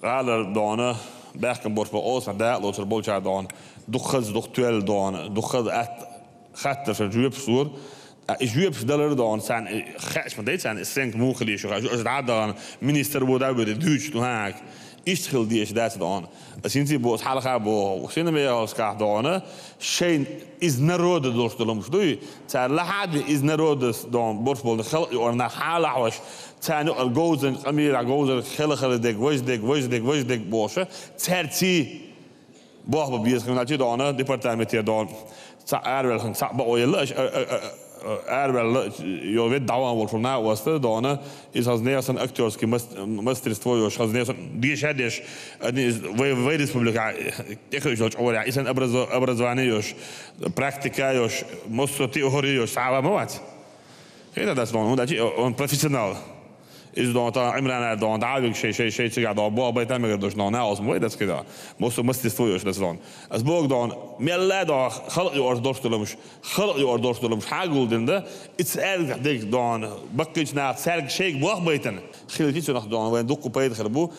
гӀалара дона, баьхкина болуш болу олсахь дакъа лоцур болчара дона, дукха хаза, дукха тоьлла дона, дукха хаза атта хаттаршна жоьпаш лора. Ткъа и жоьпаш далар дона, царна и хаьаш ма дай, царна и стенга муха хила йиш ю, хаа, шу аша дӀа а дахана, министр ву дӀа а вуьйр, дуьйцуш ду, хӀа, иштта хила дезаш дац дона. Аса хӀинца а боху, аса хьалха а боху, шина мехалскахь дона, шайн из народа долуш долу хӀумаш дуй, цара лахьа а дина из народас дона, борш болу халкъ юкъара нах хьалахьош, царна юкъара говзанчу къамелехь говзар хелхара дерг, важа дерг, важа дерг, важа дерг бохуша, цаьрций. Бохба беза хиналчи дона, департаментера дона. Цхьаъ араваьлла хин, цхьаъ бакъо елла, аша, а, а, а, а, араваьлла, йо, вед дӀаван волчу накъоста дона, иза хаза нехан санна актёрский мас-, мастерство йош, хаза нехан санна деша а деш, одни из вай, вай республика тӀекхуьуш йолчу Ӏорехь, и санна образо-, образование йош, практика йош, массо а теори йош, схьава ма вац. Хета дац дона, хӀунда аьлча он профессионал. Иза дон, та Ӏимрана дон, дӀавига шай, шай, шай цигахь дон, боху байтан мегар долуш дон, наӀалс ма вай дацкий дон. Массо а мастис твоеш дацкий дон. Ас боху дон, мелла а дон, халкъ юкъара долуш долуш, халкъ юкъара долуш долуш, хьагул дина да, и цаьрга дерг дон, баккхийчу наха цаьрга шайга боху байтан. Хилчи цунах дон, вайн дуккха пайда хир бу.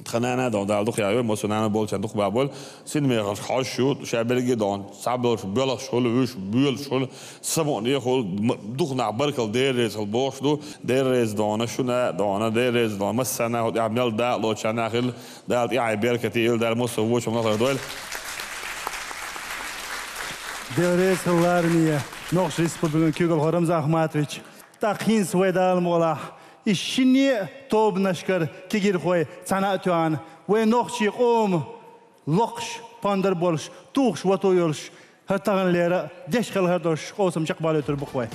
Тхан нана дон, Дала дукха яхьа, массо а нана болчарна дукха бан болу. Синмехаш хьожуш ю, ша берриге а дон, цхьаболуш боьлхуш хуьлу, вуьш боьлуш хуьлу, самукъане хуьлу, м-, дукха нах баркалла, Дела реза хуьлу бохуш ду. Дела реза дона шуна, дона, Дела реза дона массарна, хӀокху тӀехь мел дакъа лоцучарна хила, Дала тӀаьхье беркате йойла, Дала массо а вочу хӀума лахара дойла. Дела реза хуьлу лараме, Нохчийн Республикан куьйгалхо Рамзан Ахматович. ТӀаккха хӀинца вай Дала мукъалахь, и шинне а тобанашкара кегийрхой цхьаьна а тоьхна, вай нохчийн къоман локхуш, пондар болуш, тухуш вото йолуш, хӀара таханлера а деш хила хӀара долуш къовсам чекхбалуьйтур бу-кх вай.